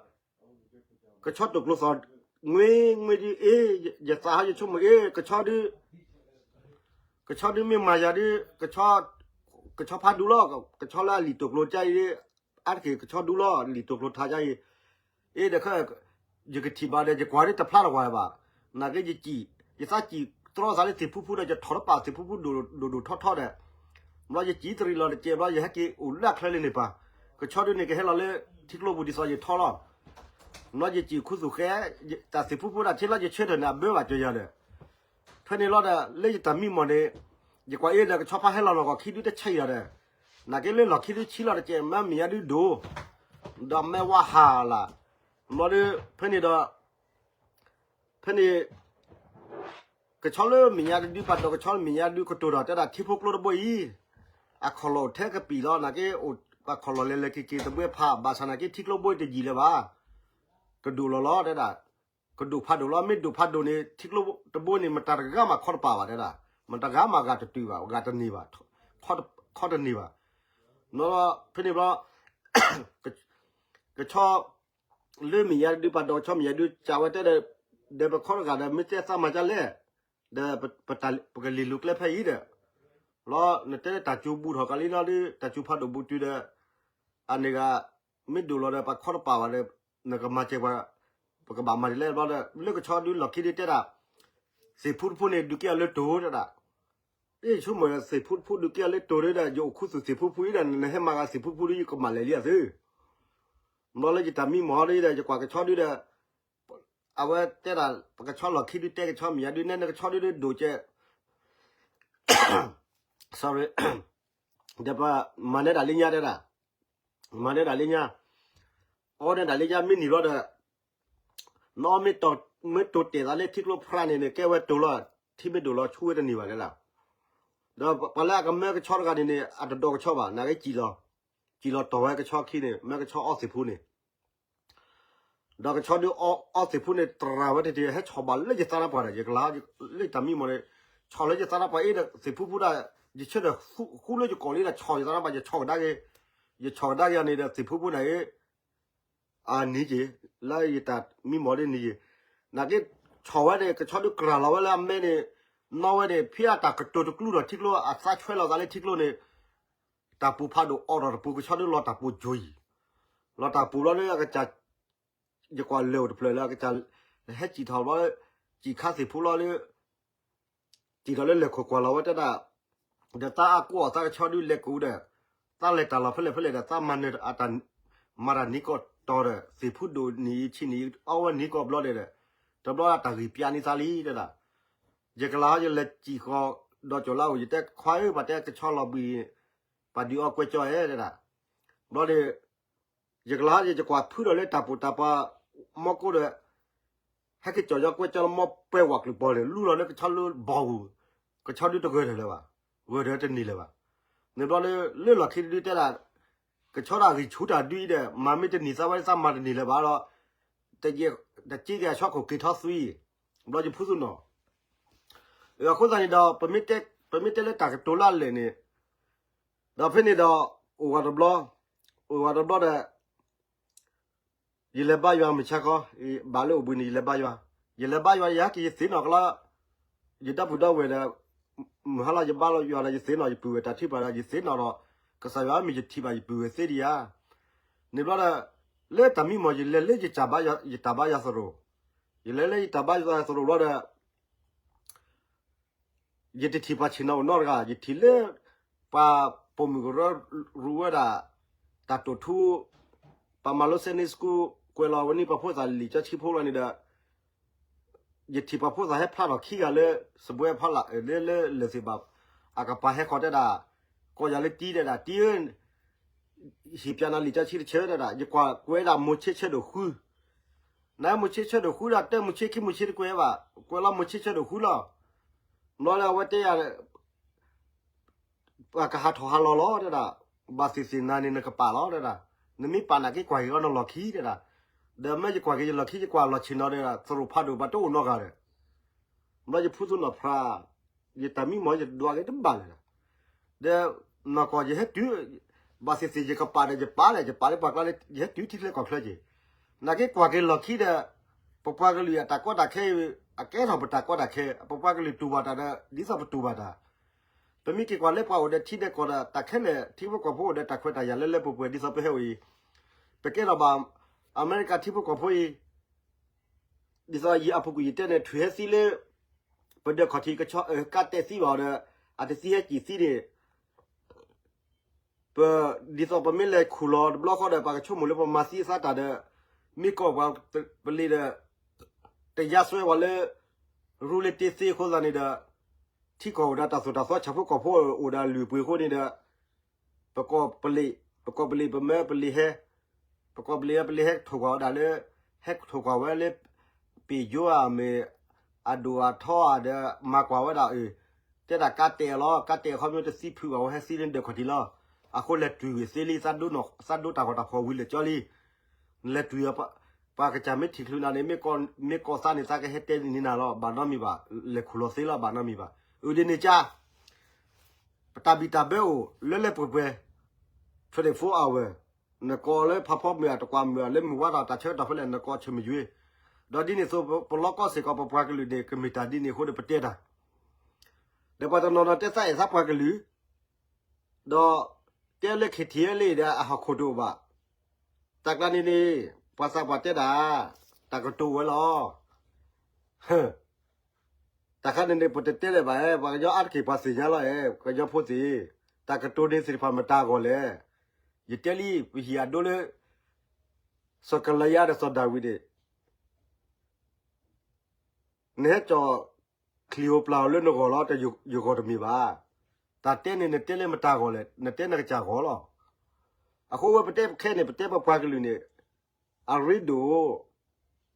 ကဆီတိာ်ကျိသီၣ် ငွ့ငွ့ဒ်အ့, ယသးဟီယဆိကမိၣ်အ့ ကဆီဒုး, ကဆီဒုးမ့ၢ်မၤယၤဒုး, ကဆီဖးဒူလီၤ, ကဆီလၢအလံာ်တိာ်ကျိကါအံၤ, အါတက့ၢ်ကဆီဒူလီၤ လံာ်တိာ်ကျိထါကါအံၤ, အ့ဒီး ယကထံၣ်ဘၣ်ဒီး ယကွၢ်ဒ်တဖျါတဝဲဘၣ်, နာ်က့ယစံၣ်, ယသးစံၣ်တြီသးလၢသ့ၣ်ဖူဖူဒီး ယထီၣ်တပာ်သ့ၣ်ဖူဖူဒိၣ်ဒိၣ်ထီထီဒီး, ဘျီယစံၣ်တရံးလီၤတကဲး ဘျီယဟဲက့ၤအိၣ်လၢအချၢလၢန့ၣ်ပၤ, ကဆီဒုးန့ၣ်ကဟဲလီၤလၢ ထံကျိပူၤဒ်သိးယထီလီၤ, ဘျီယစံၣ်ခူသူၣ်ဃဲ, တၢ်သ့ၣ်ဖူဖူဒၣ်ထဲလီၤယဆၢထၢၣ်န့ၣ် အဘၢဘၣ်ကၢၤယၤဒီး ဖဲန့ၣ်လီၤဒီး လၢယတၢ်မံမီၢ်န့ၣ်, ယကွၢ်အ့ဒီးကဆီဖးဟဲလီၤနီၢ်ကီၢ်ခံဒုတဆဲးယၤဒီး, နာ်က့လၢလီၢ်ခံဒုဆံလီၤတကဲး မ့ၢ်မ့ၢ်ညါဒုဒိၣ်, ဒီးမ့ၢ်ဝါဟးလၢ်, ဘျီဒုး ဖဲန့ၣ်ဒီး, ဖဲန့ၣ် ကဆီလၢမဲာ်ညါတဒု ပှၤဒိးကဆီလၢမဲာ်ညါတဒုကတိၤဒီး တဲဒၣ်ထံဖိကျိတဘိအံၤ, အခီၣ်လီၢ်ထဲကပံာ်လီၤ နာ်က့, ပှၤခီၣ်လီၢ်လဲၤလဲၤက့ၤက့ၤတဘှဲဖး ဘၣ်ဆၣ်နာ်က့ထံကျိဘိတယံာ်လၢၤဘၣ်, ကဒိၣ်လီၤလီၤတဲဒၣ်, ကဒိၣ်ဖးဒိၣ်လီၤ မ့ၢ်ဒိၣ်ဖးဒိၣ်န့ၣ် ထံကျိတဘိန့ၣ် မတၤတဂၤမးခီတပာ်ဘၣ်တဲဒၣ်, မတၤတဂၤမးဂၤတတုၤဘၣ် ဂၤတန့ၢ်ဘၣ်, ခီတန့ၢ်ဘၣ်, နီၤဖဲန့ၣ်ဘျီ ကဆီ လၢမဲာ်ညါတဒု ပှၤဒိးကဆီမဲာ်ညါဒု ကးဝဲတဲဒီး, ဒီးပခီတဂၤဒီး မ့ၢ်တဲသးမၤဒ်လဲၣ်, ဒီးပကလ့ၤလူၤကျဲဖဲအံၤဒီး, လီၤ နတဲတၢ်စူၤဘူးထီၣ်ကးလံလီၤဒု တၢ်စူၤဖးဒိၣ်ဘူးတုၤဒီး, အန့ၣ်ဂၤ မ့ၢ်ဒိၣ်လီၤဒီး ပှၤခီတပာ်ဘၣ်ဒီး, နကမၤစဲးပှၤ, ပကဘၣ်မၤဒ်လဲၣ်ဘျီဒီး လၢကဆီဒုလီၢ်ခံဒုတဲဒၣ်, သ့ၣ်ဖူတဖူန့ၣ် ဒုးက့ၤအီၤလၢတိၤတဲဒၣ် အ့ၣ် ဆိကမိၣ်ဒီး သ့ၣ်ဖူတဖူဒုးက့ၤအီၤလၢတိၤဒုဒီး ယအိၣ်ခူသူၣ်သ့ၣ်ဖူတဖူအံၤဒီး နဟဲမၤဂၤသ့ၣ်ဖူတဖူဒု ယကမၤလဲၣ်လံအသု, ဘျီလၢယတၢ်မံမီၢ်ဒုဒီး ယကွၢ်ကဆီဒုဒီး, အဝဲတဲဒၣ် ပကဆီလီၢ်ခံဒုတဲကဆီမဲာ်ညါဒု နဲနကဆီဒုဒုဒိၣ်ကဲး sorry, ဒီးပမၤနဲဒၣ်လၢညါတဲဒၣ်, မၤနဲဒၣ်လၢညါ, အီနဲဒၣ်လၢညါမ့ၢ်နံၤဘျီဒီး, နအီၣ်မ့ၢ်တိၤတဲာ်သးလၢထံကျိဖရၣ်န့ၣ်န့ၣ် ကဲဝဲတိၤလီၤ, ထံမ့ၢ်ဒိၣ်လီၤဆူဝဲတန့ၢ်ဘၣ်တဲဒၣ်, ဒီးပှၤလၢအကမၢကဆီတဂၤန့ၣ်န့ၣ် အတဒိးကဆီဘၣ် နာ်က့စံၣ်လီၤ, စံၣ်လီၤတီၢ်ဝဲကဆီခံန့ၣ် မၢကဆီအီသ့ၣ်ဖူန့ၣ် ဒီးကဆီဒုးအီသ့ၣ်ဖူန့ၣ် တရၤဝဲတထံၣ် ဟဲဆီၣ်ဘၣ်လၢယသးတၢ်ပှၢ်ဒီး ယကလၤလၢယတၢ်မံမီၢ်န့ၣ်, ဆီၣ်လၢယသးတၢ်ပှၢ်အ့ဒီး သ့ၣ်ဖူဖူဒၣ်, ယဆၢထၢၣ်ဃူလၢယကိာ်လံဒီး ဆီၣ်ယသးတၢ်ပှၢ် ယဆီၣ်ကဒါက့ၤ, ယဆီၣ်ကဒါက့ၤအီၤန့ၣ်ဒီး သ့ၣ်ဖူဖူန့ၣ်အ့ အနံၤက့ၤ, လၢယတၢ်မံမီၢ်ဒ်နံၤက့ၤ, နာ်က့ ဆီၣ်ဝဲန့ၣ် ကဆီဒုးကြၢ်လီၤဝဲလၢအမဲန့ၣ်, နီၣ်ဝဲန့ၣ် ဖဲအတၢ်ကတိၤတကျူဒီးထံကျိ အသးဆွဲလီၤသးလၢထံကျိန့ၣ်, တၢ်ပူၤဖးဒိၣ်အိးထီၣ်တပူၤ ကဆီဒုးလီၤတၢ်ပူၤကၠိအံၤ, လီၤတၢ်ပူၤဘျီလၢအကစၢ် ယကွၢ်လဲၤအိၣ်တဖျၢၣ်လၢအကစၢ် ဟဲစံၣ်ထီၣ်ဘျီ, စံၣ်ခါသ့ၣ်ဖိလီၤလၢ စံၣ်ထီၣ်လၢလဲၤခိၣ်ကွၢ်လီၤဝဲတဲဒၣ်, ဒီးသးအါကိးအီၤသးကဆီဒုးလဲၤကိးဒီး, သးလဲၤတၢ်လီၢ်ဖဲလဲၣ်ဖဲလဲၣ်ဒီး သးမၤနၢၤအတၢ် မၤတၢ်နံၤကီၢ်တီၤဒီး သ့ၣ်ဖူဒိၣ်နံၤအံၤဆံးနံၤအံၤ အီဝဲနံၤကီၢ်ဘျီဒီး, တဘျီတၢ်ဂံၢ်ပျါန့ၢ်သးလံတဲဒၣ်, ယကလၤဟီ ယလဲၤစံၣ်ဃီၤဒီးကၠီၤလါအိၣ် ယတဲခွါဧၢ ပှၤတဲကဆီလီၤဘှံး ပှၤဒုးအီကွဲကၠီအဲၣ်တဲဒၣ်, ဘျီဒီး ယကလၤဟီ ယကွၢ်ဖုဒီးလၢတၢ်ပူၤတၢ်ပၤ မီၢ်ကိၢ်ဒီး ဟဲက့ၤကၠီၤယီကွဲကၠီလၢမီၢ်ပဲဝးကျုၤပီၤန့ၣ် လူလီၤလၢကဆီလၢဘီၣ်ပူၤ, ကဆီဒုးတဂၢၢ်ထၢၣ်လၢၤဘၣ်, ဂၢၢ်ထၢၣ်တန့ၢ်လၢၤဘၣ်, န့ၣ်ဘျီလၢ လၢလီၢ်ခံတဒုတဲဒၣ်, ကဆီဒၣ်ဂံၢ်ဆူၣ်တၢ်ဒုအံၤဒီး မၤမ့ၢ်တန့ၢ်သးဝဲသးမၤတန့ၢ်လၢၤဘၣ်ဒီး, တက့ၢ်က့ၤအဆီခိၣ်က့ၤထီၣ်သွံ, ဘျီယဖုသူနီၤ, အဃိသတးန့ၣ်ဒီး ပမ့ၢ်တဲလၢတၢ်ကတိၤလၢအလဲၣ်န့ၣ်, ဒီးဖဲန့ၣ်ဒီး အိၣ်ဂၤတဘျီ, အိၣ်ဂၤတဘျီဒီး ယလဲၤဘါယွၤမုၢ်ဆါခီ, ဘၣ်လၢအိၣ်ဘှံးန့ၣ် ယလဲၤဘါယွၤ, ယလဲၤဘါယွၤ ယဟဲက့ၤယသ့ၣ်နီၣ်ကလီ, ယဒီပုၢ်ဒီဝဲၢ်ဒီး, မုၢ်ဟါလီၤယဘါယွၤဒီး ယသ့ၣ်နီၣ်ယပုၢ်ဝဲၢ်တၢ်ထံၣ်ပှၤဒီး ယသ့ၣ်နီၣ်ဒီး, ကစၢ်ယွၤမ့ၢ်ယထံၣ်ဘၣ်ယပုၢ်ဝဲၢ်သ့ဒံးဧါ, န့ၣ်ဘျီဒီး, လၢတၢ်မံမီၢ် ယလဲၤလၢယတၢ်ဘါယွၤသရိာ်, ယလဲၤလၢယတၢ်ဘါယွၤသရိာ်ဘျီဒီး ယတထံၣ်ပှၤဆ့ၣ်နီၤအိၣ်နီတဂၤ, ယထံၣ်လၢ ပှၤပိာ်မုၣ်ကရၢရူဝဲဒၣ် တၢ်တိာ်ထူ, ပှၤမၤလိ Sunday School ကွဲးလီၤဝဲန့ၣ် ပှၤဖိသၣ်လံာ်စီဆှံဖိလီၤန့ၣ်ဒီး, ယထံၣ်ပှၤဖိသၣ်ဟဲဖျါထီၣ်ခံဂၤလၢ စပွဲဖီလာ် လၢလၢလၢၢ်သ့ၣ်ဘၣ်, အကပၤဟဲဃီၤတဲဒၣ်, ကိးယၤလၢတံတဲဒၣ်, တံဧၢ ဟ့ၣ်ပၠးနၤလံာ်စီဆှံတဆၢတဲဒၣ်, ယကွၢ်ကွဲးဒၣ်မိၤၡ့ဆၢဒိၣ်ဃု, နမိၤၡ့ဆၢဒိၣ်ဃုဒီး တဲမိၤၡ့ခံမိၤၡ့တကွဲးဘၣ်, ကွဲးလီၤမိၤၡ့ဆၢဒိၣ်ဃုလီၤ, ဘျီလၢအဝဲတဲယၤ ပှၤကဟးထီၣ်ဟးလီၤလီၤတဲဒၣ်, ဘၣ်သ့ၣ်သ့ၣ်နၤန့ၣ်နကပာ်လီၤတဲဒၣ်, နမ့ၢ်ပာ်နာ်က့ကွၢ်က့ၤအီၤနလီၢ်ခံတဲဒၣ်, ဒီးမ့ၢ်ယကွၢ်က့ၤယလီၢ်ခံ ယကွၢ်လီၤဆ့ၣ်နီၤဒီး သရိာ်ဖးဒိၣ်ဘၣ်တအိၣ်နီတဂၤဒီး, ဘျီယဖုသူနီၢ်ဖျါ, ယတၢ်မံမီၢ်ယဒွးက့ၤတဘၣ်လၢၤဒီး, ဒီးနီၢ်ကီၢ်ယဟဲတုၤ, ဘၣ်သ့ၣ်သ့ၣ်ယကပာ်ဒီးယပာ်လဲၣ် ယပာ်လၢပှၤကျါလၢ ယဟဲတုၤထံချၢကီၢ်ချၢက့ၤ, နာ်က့ကွၢ်က့ၤလီၢ်ခံဒီး, ပပှၤကလုာ်အတၢ်ကီတၢ်ခဲ, အကဲထီၣ်ပတၢ်ကီတၢ်ခဲ, ပပှၤကလုာ်တူၢ်ဘၣ်တၢ်ဒီး ဒ်သိးပတူၢ်ဘၣ်တၢ် ပမ့ၢ်က့ၤကွၢ်လၢပှၤအိၣ်ဒီးထံဒီးကီၢ်ဒီး တၢ်ခဲလၢာ်ထံဖိကီၢ်ဖိအိၣ်ဒီးတၢ်ခွဲးတၢ်ယာ်လၢလၢပှဲၤပှဲၤဒ်သိးပဟဲအိၣ်အံၤ, ပကဲထီၣ်ဘၣ် အမဲရကၤထံဖိကီၢ်ဖိအံၤ, ဒ်သိးယအပူၤကွံာ်ယတဲန့ၣ် ထုးဟဲသံလၢ ပဒၢးခီၣ်ထံးကါတဲာ်သံဘၣ်အီၤဒီး အတသံဟဲက့ၤသံန့ၣ် ပ, ဒ်သိးပမ့ၢ်လဲၤခူၣ်လီၤတဘျီဃီဒီး ပှၤကဆိကမိၣ်လၢပမၤသံအသးတၢ်ဒီး, မ့ၢ်ကီၢ်ပှၤပလ့ၤဒီး, တယါစွဲဝဲလၢ, ရူလ့တ့သ့အဃိသတးန့ၣ်ဒီး, ထံကီၢ်အိၣ်ဒီးတၢ်သိၣ်တၢ်သီဆၣ်ဖိကီၢ်ဖိအိၣ်ဒီးအလုၢ်အပှ့ၤအဃိန့ၣ်ဒီး, ပကီၢ်ပလ့ၤ, ပကီၢ်ပလ့ၤပမၢပလ့ၤဟဲ, ပကီၢ်ပလ့ၤပလ့ၤဟဲထိၣ်ကွၢ်ဝဲဒၣ်လၢ, ဟဲထိၣ်ကွၢ်ဝဲလၢ, ပ့ၤယိအမ့ၢ်, အဒိၣ်အထီဧါဒီး မၤကွၢ်ဝဲဒၣ်အၢ, တဲဒၣ်ကါတဲာ်လီၤ ကါတဲာ်အခီပညီတသံဖုးဘၣ်ဝဲဟဲသံလၢဒၢးခီၣ်ထံးလီၤ, အဃိလဲၤတွံၢ်ဂ့ၤသ့လံ, သးဒိတၢ်ဂီၤတၢ်ဖှီၣ်ဝံၤလၢာ်ကၠီလံ, နလဲၤတွံၢ်, ပှၤကစၢ်မ့ၢ်ထံၣ်ချုးနၤန့ၣ် မ့ၢ်ကီၢ်သးန့ၣ် သးကဟဲတဲန့ၢ်နၤလီၤ ဘၣ်နီတမံၤဘၣ်, လဲၤခူၣ်လီၤသ့လီၤ ဘၣ်နီတမံၤဘၣ်, အုၣ်ဒ်န့ၣ်ကါ ပတၢ်ဘံၣ်တၢ်ဘၢအိၣ်လၢလၢပှဲၤပှဲၤ, twenty-four hour, နကိးလၢဖးဖီမုၢ်အတကွၢ်မုၢ်အလၢမုၢ်ဝါထီၣ်တၢ်ဆၢကတီၢ်ဖဲလဲၣ် နကိးဆၢမုၢ်ယွ့, ဒီးဒ်န့ၣ်အသိးပလီကီၢ်စ့ၢ်ကီးပပှၤကလုာ်န့ၣ် ကမ့ၢ်တၢ်ဒ်န့ၣ်အဃိဒီးပတဲတၢ်, ဒီးပှၤတနီၤနီၤတဲသးအဲၣ်သးပှၤကလုာ်, ဒီးတဲလၢ KTLA ဒီးအဟီၣ်ခိၣ်တအိၣ်ဘၣ်, တၢ်ကျါန့ၣ်န့ၣ်, ပှၤသးပှၢ်တဲဒၣ်, တၢ်ကတိၤဝဲလီၤ တၢ်ခါန့ၣ်န့ၣ် ပတတဲလၢၤဘၣ်, ပှၤကညီအါတက့ၢ်ပှၤသ့ၣ်ညါလီၤ, ကညီဖိသ့ၣ်, တၢ်ကတိၤန့ၣ်သ့ၣ်တဖၣ်မတၤအဂီၢ်လဲၣ်, ယတဲလံ ပဟံၣ်အဒိလၢ စီၤကလယါဒီးစီၤဒၤဝံးန့ၣ်, နဟဲကၠီၣ်ချံၣ်ဧိၤပျၢ်ဧိၤလၢနဂီၢ်လီၤ, ယဂီၢ်တမ့ၢ်ဘၣ်, တၢ်တဲန့ၣ်နတဲလၢမတၤအဂီၢ်လဲၣ်, နတဲနကစၢ်ဂီၢ်လီၤ, အဃိဝဲပတဲခဲန့ၣ် ပတဲပပှၤကလုာ်န့ၣ် အရ့ဒိၣ်,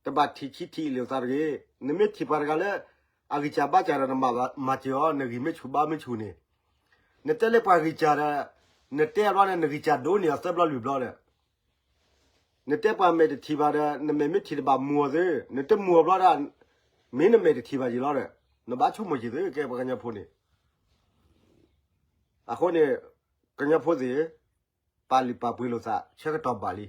တဘၣ်ထံၣ်ဆံးထံၣ်အ့ၣ်လိာ်သးတဂ့ၤ, နမ့ၢ်ထံၣ်ပှၤတဂၤလၢ အဂံၢ်စၢ်ဘါစၢ်ဒီးနမၤစၢၤအီၤ, နဂံၢ်မ့ၢ်ဆူၣ်ဘါမ့ၢ်ဆူၣ်န့ၣ်, နတဲလၢပှၤဂံၢ်စၢ်ဒီး, နတဲအဘျီန့ၣ် နဂံၢ်စၢ်ဒိၣ်န့ၢ်အီၤသၢဘျီလွံၢ်ဘျီဒီး, နတဲပှၤမဲာ်တထံၣ်ဘၣ်ဒီး နမဲာ်မ့ၢ်ထံၣ်တဘၣ်မူအီၤသ့, နတမူအီၤဘျီဒီး, မ့ၢ်နမဲာ်တထံၣ်ဘၣ်ယံၤလီၤဒီး, နဘၣ်ဆိကမိၣ်ယံၤသ့ ကဲပှၤကညီဖိန့ၣ် အဃိန့ၣ်, ကညီဖိသ့ၣ်, ပာ်လုၢ်ပာ်ပှ့ၤလိာ်သး ဆၢကတီၢ်ဘၣ်လံ.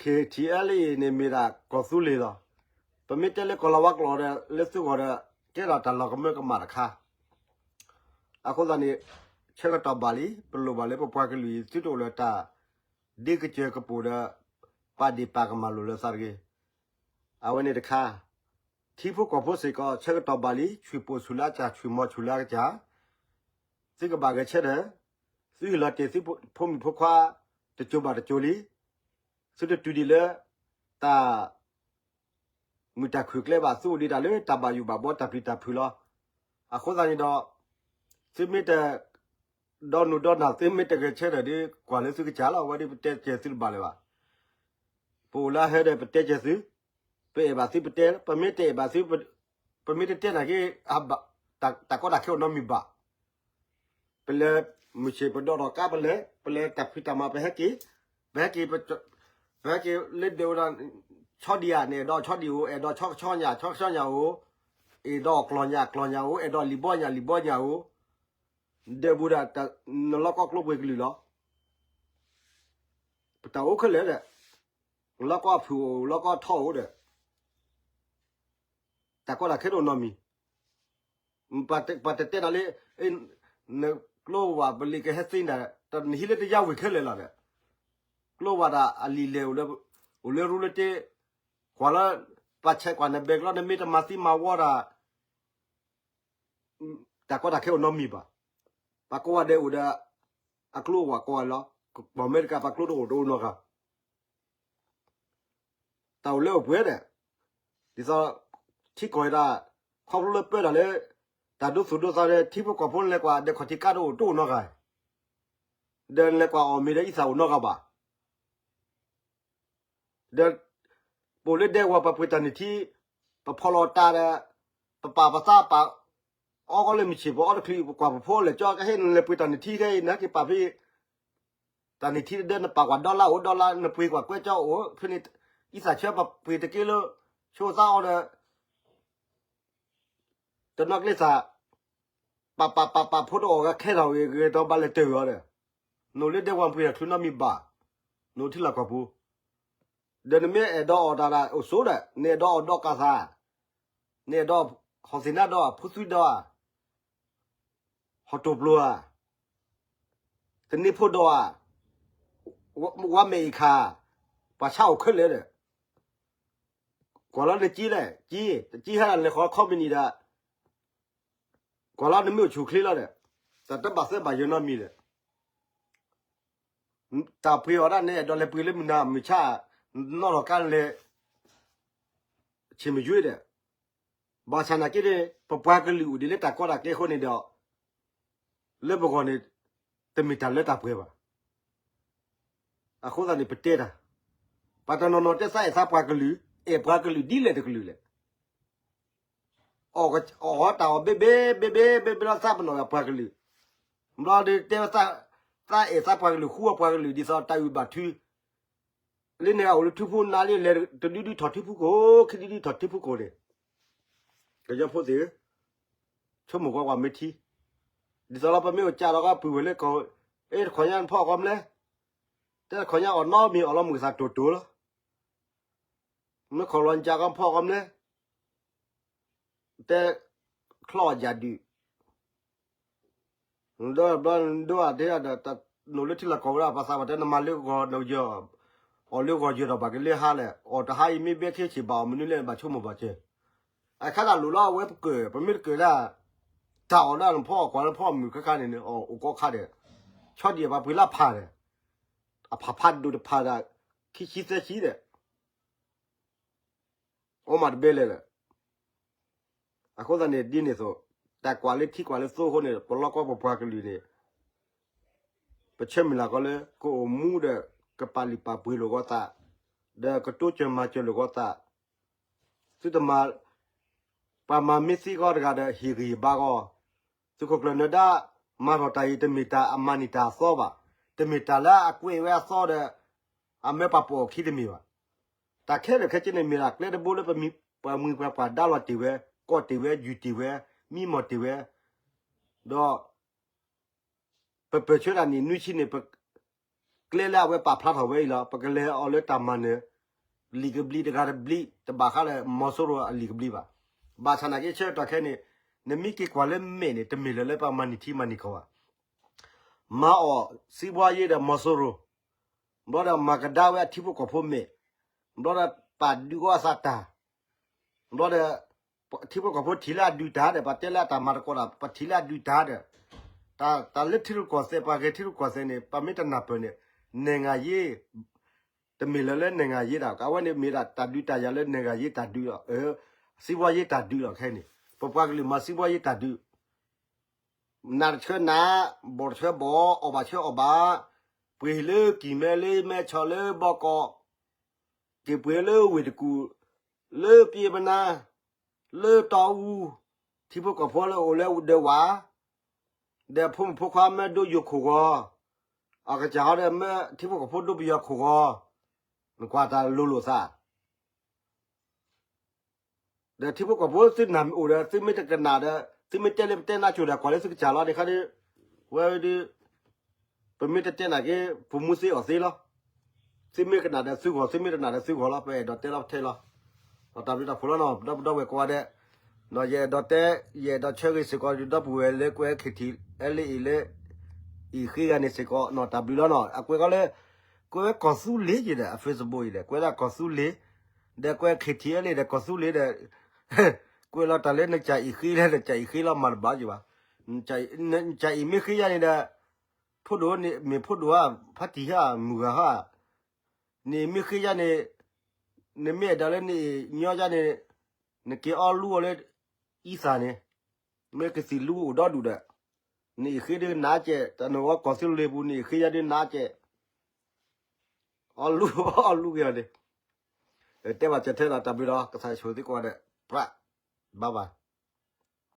ခ့ထံအဲလ်အံၤန့ၣ်မ့ၢ်ဒၣ်ကီၢ်သူလ့ၤလီၤ. ပမ့ၢ်တဲလၢကီၢ်လီၤဝါကျိာ်ဒီး လၢသုဂီၢ်ဒီး ကဲထီၣ်တၢ်လီၤကမၢကမၣ်တခါ. အဃိသတးန့ၣ် ဆၢကတီၢ်ဘၣ်လံ ပလိၣ်ဘၣ်လၢပပှၤကလုာ်အံၤ သုတအိၣ်လၢတၢ်ဒ့ကစၢၢ်ကပိာ်ဒီး ပာ်ဒ့ၣ်ပာ်ကမၣ်လိာ်လၢသးတဂ့ၤ. အဝဲန့ၣ်တခါ ထံဖိကီၢ်ဖိစ့ၢ်ကီး ဆၢကတီၢ်ဘၣ်လံ ဆွံၣ်ပိာ်ဆူၣ်လၢအကစၢ် ဆွံၣ်မီၤဆူၣ်လၢအကစၢ် သုကဘၣ်ဂဲၤဆၢထၢၣ်, သုဟ့ၣ်လီၤတ့ၢ်သုဖိမုၣ်ဖိခွါ တစိၤဘၣ်တစိၤလံ. သုတတုၤဒံးလၢ တၢ် မုာ်တၢ်ခုၣ်ကျဲဘၣ် သုအိၣ်ဒံးတၢ်လၢတၢ်ဘၣ်ယိၣ်ဘၣ်ဘီတၢ်ပျံၤတၢ်ဖုးလီၤ. အဃိသတးန့ၣ်ဒီး သုမ့ၢ်တ ဒီနုာ်ဒီနၢ် သုမ့ၢ်တဂဲၤဆၢထၢၣ်ဒီး ကွၢ်လၢသုကစၢ်လီၤ. အဝဲဒၣ်ပတဲစၢၤသုတဘၣ်လၢၤဘၣ်. ပအိၣ်လၢအဟဲဒီးပတဲစၢၤသု, ပအဲၣ်ဘၣ်သုပတဲ, ပမ့ၢ်တအဲၣ်ဘၣ်သု, ပမ့ၢ်တတဲနာ်က့ တၢ်ကီတၢ်ခဲအိၣ်နီတမံၤဘၣ်. ပလဲၤမုၢ်ဆ့ၣ်ပဒိးထီၣ်ကါပလဲၤ, ပလဲၤတၢ်ဖံးတၢ်မၤပဟဲက့ၤ, ပဟဲက့ၤ, ပဟဲက့ၤလၢဒဲးဝဲဒၣ် ဆီဒံၣ်ဧါ နအဲၣ်ဒိးဆီဒံၣ်ဧိၤ, အဲၣ်ဒိးဆီကဆီညါ ဆီကဆီညါဧိၤ, အဲၣ်ဒိးကျီၢ်ညါကျီၢ်ညါဧိၤ, အဲၣ်ဒိးလံာ်ဘီညါလံာ်ဘီညါဧိၤ, ဒဲးဘူးဒၣ် နလီၢ်ကီၢ်ကျိပှ့ၤကလုာ်လီၤ. ပတၢ်အိၣ်ခဲလၢာ်ဒီး လီၢ်ကီၢ်ဖုၣ်အိၣ် လီၢ်ကီၢ်ထီၣ်အိၣ်ဒီး တၢ်ကီတၢ်ခဲတအိၣ်နီတမံၤ, ပှၤတတဲနၤလၢ နကျိဝၢ်ပလံၤကဟဲသ့နၤ, နဟံးလၢတယါဝ့ၤခဲလၢာ်လီၤဒီး, ကျိဝၢ်ဒၣ်အလံာ်လဲၢ်အိၣ်လၢ အိၣ်လၢရူလၢတ့, ကွၢ်လၢ ပှၤဆဲးကွၢ်နဘဲကလီ နမ့ၢ်တမၤသံမၤဝီတၢ် တၢ်ကီတၢ်ခဲအိၣ်နီတမံၤဘၣ်. ပှၤကိးဂၤဒဲးအိၣ်ဒီး အကျိဝၢ်ကိးဂၤလီၤ. ကီၢ်အမဲရကၤပှၤကျိတအိၣ်တအိၣ်နီတဂၤ, တၢ်အိၣ်လၢအိၣ်ပှဲၤဒီး, ဒ်သိး ထံကီၢ်ဝဲဒၣ် ခီဖျိလၢပၢတၢ်လၢ တၢ်ဒိသူၣ်ဒိသးဒီး ထံဖိကီၢ်ဖိလဲၤကွၢ်ဒဲးခီၣ်ထံးကါတအိၣ်တအိၣ်နီတဂၤ, ဒီးလဲၤကွၢ်အီၣ်မ့ၤဒီးအံသၣ်အိၣ်နီတဂၤဘၣ်. ဒီး ပအိၣ်လၢဒဲကဝီၤပပှ့ၤတၢ်နုၢ်ထံ, ပဖီၣ်လီၤတၢ်ဒီး ပပာ်ပသးပာ် အီကီလၢမုၢ်ဆ့ၣ် ပအီတချုး ပကွၢ်ပဖိလဲၤကၠီ ကဟဲနလဲၤပှ့ၤတၢ်နုၢ်ထံခဲအံၤ နဟဲက့ၤပာ်ဖဲ တၢ်နုၢ်ထံဒီး နပာ်ကွၢ်ဒီလါအိၣ် ဒီလါ နပှ့ၤကွၢ်ကွဲကၠီအိၣ် ဖဲန့ၣ် အံသၣ်ဆၢပပှ့ၤတက့ၢ်လၢ ဆိသးအီဒီး တနီၤကျဲသၣ် ပာ်ပာ်ပာ်ပာ်ဖိတအီၣ်ဂၤခဲထီၣ်ဂ့ၤဂ့ၤဒီးဘၣ်လဲၤတၢၢ်အီၤဒီး နအိၣ်လၢဒဲကဝီၤပှ့ၤတၢ်ချုးနီတမံၤဘၣ်, နအိၣ်ထံလီၢ်ကီၢ်ပူၤ, ဒီးနမ့ၢ်အဲၣ်ဒိးအီၣ်တၢ်ဒၣ်အိၣ်ဆိးဒီး နအဲၣ်ဒိးအီၣ်ဒီးကၢ်သၣ်, နအဲၣ်ဒိးဟီၣ်သ့ၣ်နါဒီး ဖုသွံဒီး ဟီၣ်တိၢ်ပျိဧါ, သန့ဖိဒီးဧါ, ဝါမဲာ်အံၤခါ, ပှၤဆါအိၣ်ခဲလၢာ်ဒီး ကွၢ်လီၤနက့လဲၣ်, က့, တက့ဟဲဒၣ်လဲၤဃီခီပနံၣ်ဒီး ကွၢ်လီၤနမ့ၢ်အိၣ်ဆူၣ်ချ့လီၤဒီး တၢ်တဘၣ်သဲဘၣ်ယၢၤနီတမံၤဒီး တၢ်ပှ့ၤအီၣ်ဒၣ်နဲ အဲၣ်ဒိးလဲၤပှ့ၤလၢမုၢ်နၤမုၢ်ဆါ, နီၣ်ထီၣ်ကါလဲၤ ဆ့ၣ်မယွ့ဒီး ဘၣ်ဆၣ်နာ်က့န့ၣ် ပပှၤကလုာ်အိၣ်ဒံးလၢတၢ်ကီတၢ်ခဲအဃိန့ၣ်ဒီး လၢပဂီၢ်န့ၣ် တမ့ၢ်တၢ်လၢတၢ်ပှဲၤဘၣ်. အဃိသတးန့ၣ် ပတဲတၢ်, ပှၤတနီၤနီၤတဲသးအဲၣ်သးပှၤကလုာ်, အဲၣ်ပှၤကလုာ်ဒ်လဲၣ်တကလုာ်လဲၣ်. အီၣ်တၢ်အီၣ်ဘ့ဘ့, ဘ့ဘ့, ဘ့ဘ့လီၤသးပနီၣ်ပှၤကလုာ်, ဘျီဒီးတဲဝဲ သးအဲၣ်သးပှၤကလုာ် ဃူအပှၤကလုာ် ဒ်သိးတၢ်အုၣ်ဘၣ်ထု လၢန့ၣ်ဂၤအိၣ်လၢထံဖိနါလံ လဲၤတဒုဒုထီၣ်ထံဖုခိၣ်, ခံဒုဒုထီၣ်ထံဖုခိၣ်န့ၣ်, ကညီဖိသ့ၣ်ဧၢ, ဆိကမိၣ်ကွၢ်ကွၢ်မ့ၢ်ထံ, ဒ်သိးလီၤ ပမ့ၢ်အိၣ်ကးဒီးကီၢ်ပုၢ်ဝဲၢ်လၢကီၢ်, အဲ တခီညါနဖီၣ်ကီးမနုၤလဲၣ်, တဲတခီညါအီၣ်နီတမံၤ အီၣ်လီၤမုၢ်ကသးတိၢ်တိၢ်လီၤ, မ့ၢ်ခီၣ်လီၤနကးကီးနဖီၣ်ကီးမနုၤလဲၣ် တဲချီၣ်ယၤဒုး, ဒီးဘျီဒိၣ်အတဲဒီး နအိၣ်လၢထံလီၢ်ကီၢ်ပူၤဒီး ပှၤသးပှၢ်တဲနမၤလၢဂီၤနယၢၤ, အီၣ်လၢဂီၤယၢၤဒီးဘၣ်ကလၢဟါလဲၣ်, အီၣ်တဟါအံၤမ့ၢ်ဘဲခဲဆ့ၣ်ဘၣ်အီၣ်မနုၤလဲၣ် ဘၣ်ဆိကမိၣ်ဘၣ်စၢၤ, အခါဒၣ်လိၣ်လီၤ အဝဲပကၢၢ် ပမ့ၢ်တကၢၢ်ဒၣ်, တၢ်အီၣ်ဒၣ်နဖီၣ်ကွၢ်လၢဖီၣ်မုၢ်ခါခါန့ၣ်န့ၣ် အီၣ်အိၣ်ကီခါဒီး, ဆီဒံၣ်အပှၤပှ့ၤလၢဖးဒီး, အဖးဖးဒိၣ်တဖးဒီး, ခံဆံသၢဆံဒီး အိၣ်မးတဘဲလဲၣ်ဒီး, အဃိသတးန့ၣ် ဒ်န့ၣ်အသိး, တၢ်ကွၢ်လၢထံကွၢ်လၢသိအဃိန့ၣ် ပလီၢ်ကီၢ်ပပှၤကလုာ်န့ၣ်, ပဆၢမုၢ်လၢ်ကီးလၢ ကအိၣ်မူဒီး ကပာ်လုၢ်ပာ်ပှ့ၤလိာ်ကီးသး, ဒီးကတိစၢၤမၤစၢၤလိာ်ကီးသး, သုတမၤ, ပှၤမၤမ့ၢ်သံကီးတဂၤဒီး ဟ့ၣ်ဂံၢ်ဟ့ၣ်ဘါကီး, သုးခိၣ်ကျၢၢ်နၢၤဒါ မၤထီၣ်တၢ်အံၤ တမ့ၢ်တၢ်အမၤန့ၢ်တၢ်အသီဘၣ်, တမ့ၢ်တၢ်လၢအကွဲးဝဲအသီဒီး အမၢပှၤပိာ်အခံတမ့ၢ်ဘၣ်. တၢ်ခဲလၢာ်ခဲဆ့န့ၣ် မ့ၢ်ဒၣ်ကျဲတဘိလၢပှၤမံၤပှၤပှၢ်ဒါလီၤတ့ၢ်ဝဲ, ကိးတ့ၢ်ဝဲ, ယူၢ်တ့ၢ်ဝဲ, မံမီၢ်တ့ၢ်ဝဲ, ဒီး ပပၢၢ်ဆၢတၢ်နံၣ်နွံဆံန့ၣ် ပ ကျဲလၢအဝဲပာ်ဖျါထီၣ်ဝဲအံၤလီၤ. ပကလဲၤအီၤလၢတၢ်မၤနၢၤ လံာ်ကဘျံးတဂၤတဘျံး တဘၣ်ဃးဒီးမီၤစိရိၤအလံာ်ကဘျံးဘၣ်. ဘၣ်ဆၣ်နာ်က့ဆၢကတီၢ်ခဲအံၤန့ၣ် နမ့ၢ်က့ၤကွၢ်လၢမဲာ်န့ၣ် တမ့ၢ်လၢၤလၢပှၤမၤန့ၢ်ထံမၤန့ၢ်ကီၢ်ဘၣ်. မၤအီၣ်စံးဘှါယ့ဒီးမီၤစိရိၤ, ဘျီဒီးမၤကဒါဝဲအထံဖိကီၢ်ဖိမဲာ်, ဘျီဒီးပာ်ဒုးကီၢ်အသးတၢ် ဘျီဒီး ထံဖိကီၢ်ဖိထံၣ်လၢအဒုးတၢ်ဒီး ပှၤတဲလၢအတၢ်မၤသကိးတၢ် ပှၤထံၣ်လၢအဒုးတၢ်ဒီး တၢ်လၢထံရူၢ်ကီၢ်သဲး ပှၤဂဲၤထံရူၢ်ကီၢ်သဲးန့ၣ် ပမ့ၢ်တနၢ်ပၢၢ်န့ၣ် နဲၣ်ငၤယ့ တမ့ၢ်လၢၤလၢနဲၣ်ငၤယ့တၢ် အဝဲန့ၣ်မ့ၢ်ဒၣ်တၢ်ဒုးတၢ်ယၤလၢနဲၣ်ငၤယ့တၢ်ဒုးလီၤ. စံးဘှါယ့တၢ်ဒုးလီၤခဲအံၤန့ၣ် ပပှၤကလုာ်မၤစံးဘှါယ့တၢ်ဒုး နးတဆၢနး, ဘီၣ်တဆၢဘီၣ်, အီၣ်ဘၣ်ဆၢအီၣ်ဘၣ်, ပှ့ၤလၢကံၢ်မဲလ့မဲဆီၣ်လၢဘီကီး, က့ၤပှ့ၤလၢဝ့ၢ်တကူၣ်, လၢပျ့ပနါ, လၢတီအူ, ထံဖိကီၢ်ဖိလၢအိၣ်လၢဒၢးဝၣ်, ဒီးဖိမုၣ်ဖိခွါမ့ၢ်ဒိယိာ်ခိၣ်ဂီၤ, အကစၢ်ဟီဒီးမ့ၢ်ထံဖိကီၢ်ဖိဒိပယီၤခိၣ်ဂီၤ, နကွၢ်တၢ်လိၤလိာ်သး ဒီးထံဖိကီၢ်ဖိသုနၢ်မ့ၢ်အိၣ်ဒီး သုမ့ၢ်တကနၣ်ဒီး သုမ့ၢ်တဲလၢပတဲနါကိၤဒီး ကွၢ်လၢသုကစၢ်လီၤန့ၣ်ခါဒီး ဝဲဒုး ပမ့ၢ်တတဲနာ်က့ ပမူသ့အီၣ်သ့လီၤ. သုမ့ၢ်ကနၣ်ဒီးသုဂီၢ် သုမ့ၢ်တကနၣ်ဒီးသုဂီၢ်လီၤ. ပအဲၣ်ဒိးတဲလီၤပထဲလီၤ. တၢ်ဘျုးတၢ်ဖှိၣ်လီၤနီၤ ဒီပုၢ်ဒီဝဲၢ်ကိးဂၤဒဲး, ယအဲၣ်ဒိးတဲ ယအဲၣ်ဒိးဆၢဂ့ၤစ့ၢ်ကီး ဒီပုၢ်ဝဲၢ်လၢကွဲး KTLA အံၤလၢ အံၤဃ့ဂၤန့ၣ်စ့ၢ်ကီးနီၤ တၢ်ဘျုးလီၤနီၤ အကွဲးဃီလၢ ကွဲးဝဲကီၢ်သူလ့ၤယံၤဒီး အ Facebook အံၤဒီး ကွဲးဒၣ်ကီၢ်သူလ့ၤ, ဒီးကွဲး KTLA ဒီးကီၢ်သူလ့ၤဒီး ကွဲးလီၤတၢ်လၢနကစၢ်အံၤဃ့လၢ နကစၢ်အံၤဃ့လီၤ မၤတဘၣ်ယံၤဘၣ်. နကစၢ်အံၤမ့ၢ်ဃ့ယၤန့ၣ်ဒီး ဖိဒိၣ်န့ၣ် မ့ၢ်ဖိဒိၣ်ဧါ ဖါတံၢ်ဧါ မုၢ်ဂၤဧါ, နအံၤမ့ၢ်ဃ့ယၤန့ၣ် နမ့ၢ်အဲၣ်ဒိးလၢနအံၤညီယၤန့ၣ် နက့ၤအီလူအီၤလၢ အံသၣ်န့ၣ် မ့ၢ်ကသံၣ်လူအိၣ်ဒီဒူၣ်ဒီး နအံၤဃ့ဒုးနးကဲး တၢ်နဂီၢ်ကီၢ်သူလ့ၤပူၤ နအံၤဃ့ယၤဒုးနးကဲး အီလူ အီလူက့ၤအီၤန့ၣ် တဲဘၣ်စၢၤထဲလီၤ တၢ်ဘျုးဒီး ကစၢ်ယွၤဆိၣ်ဂ့ၤသုကိးဂၤဒဲး ပြး bye bye.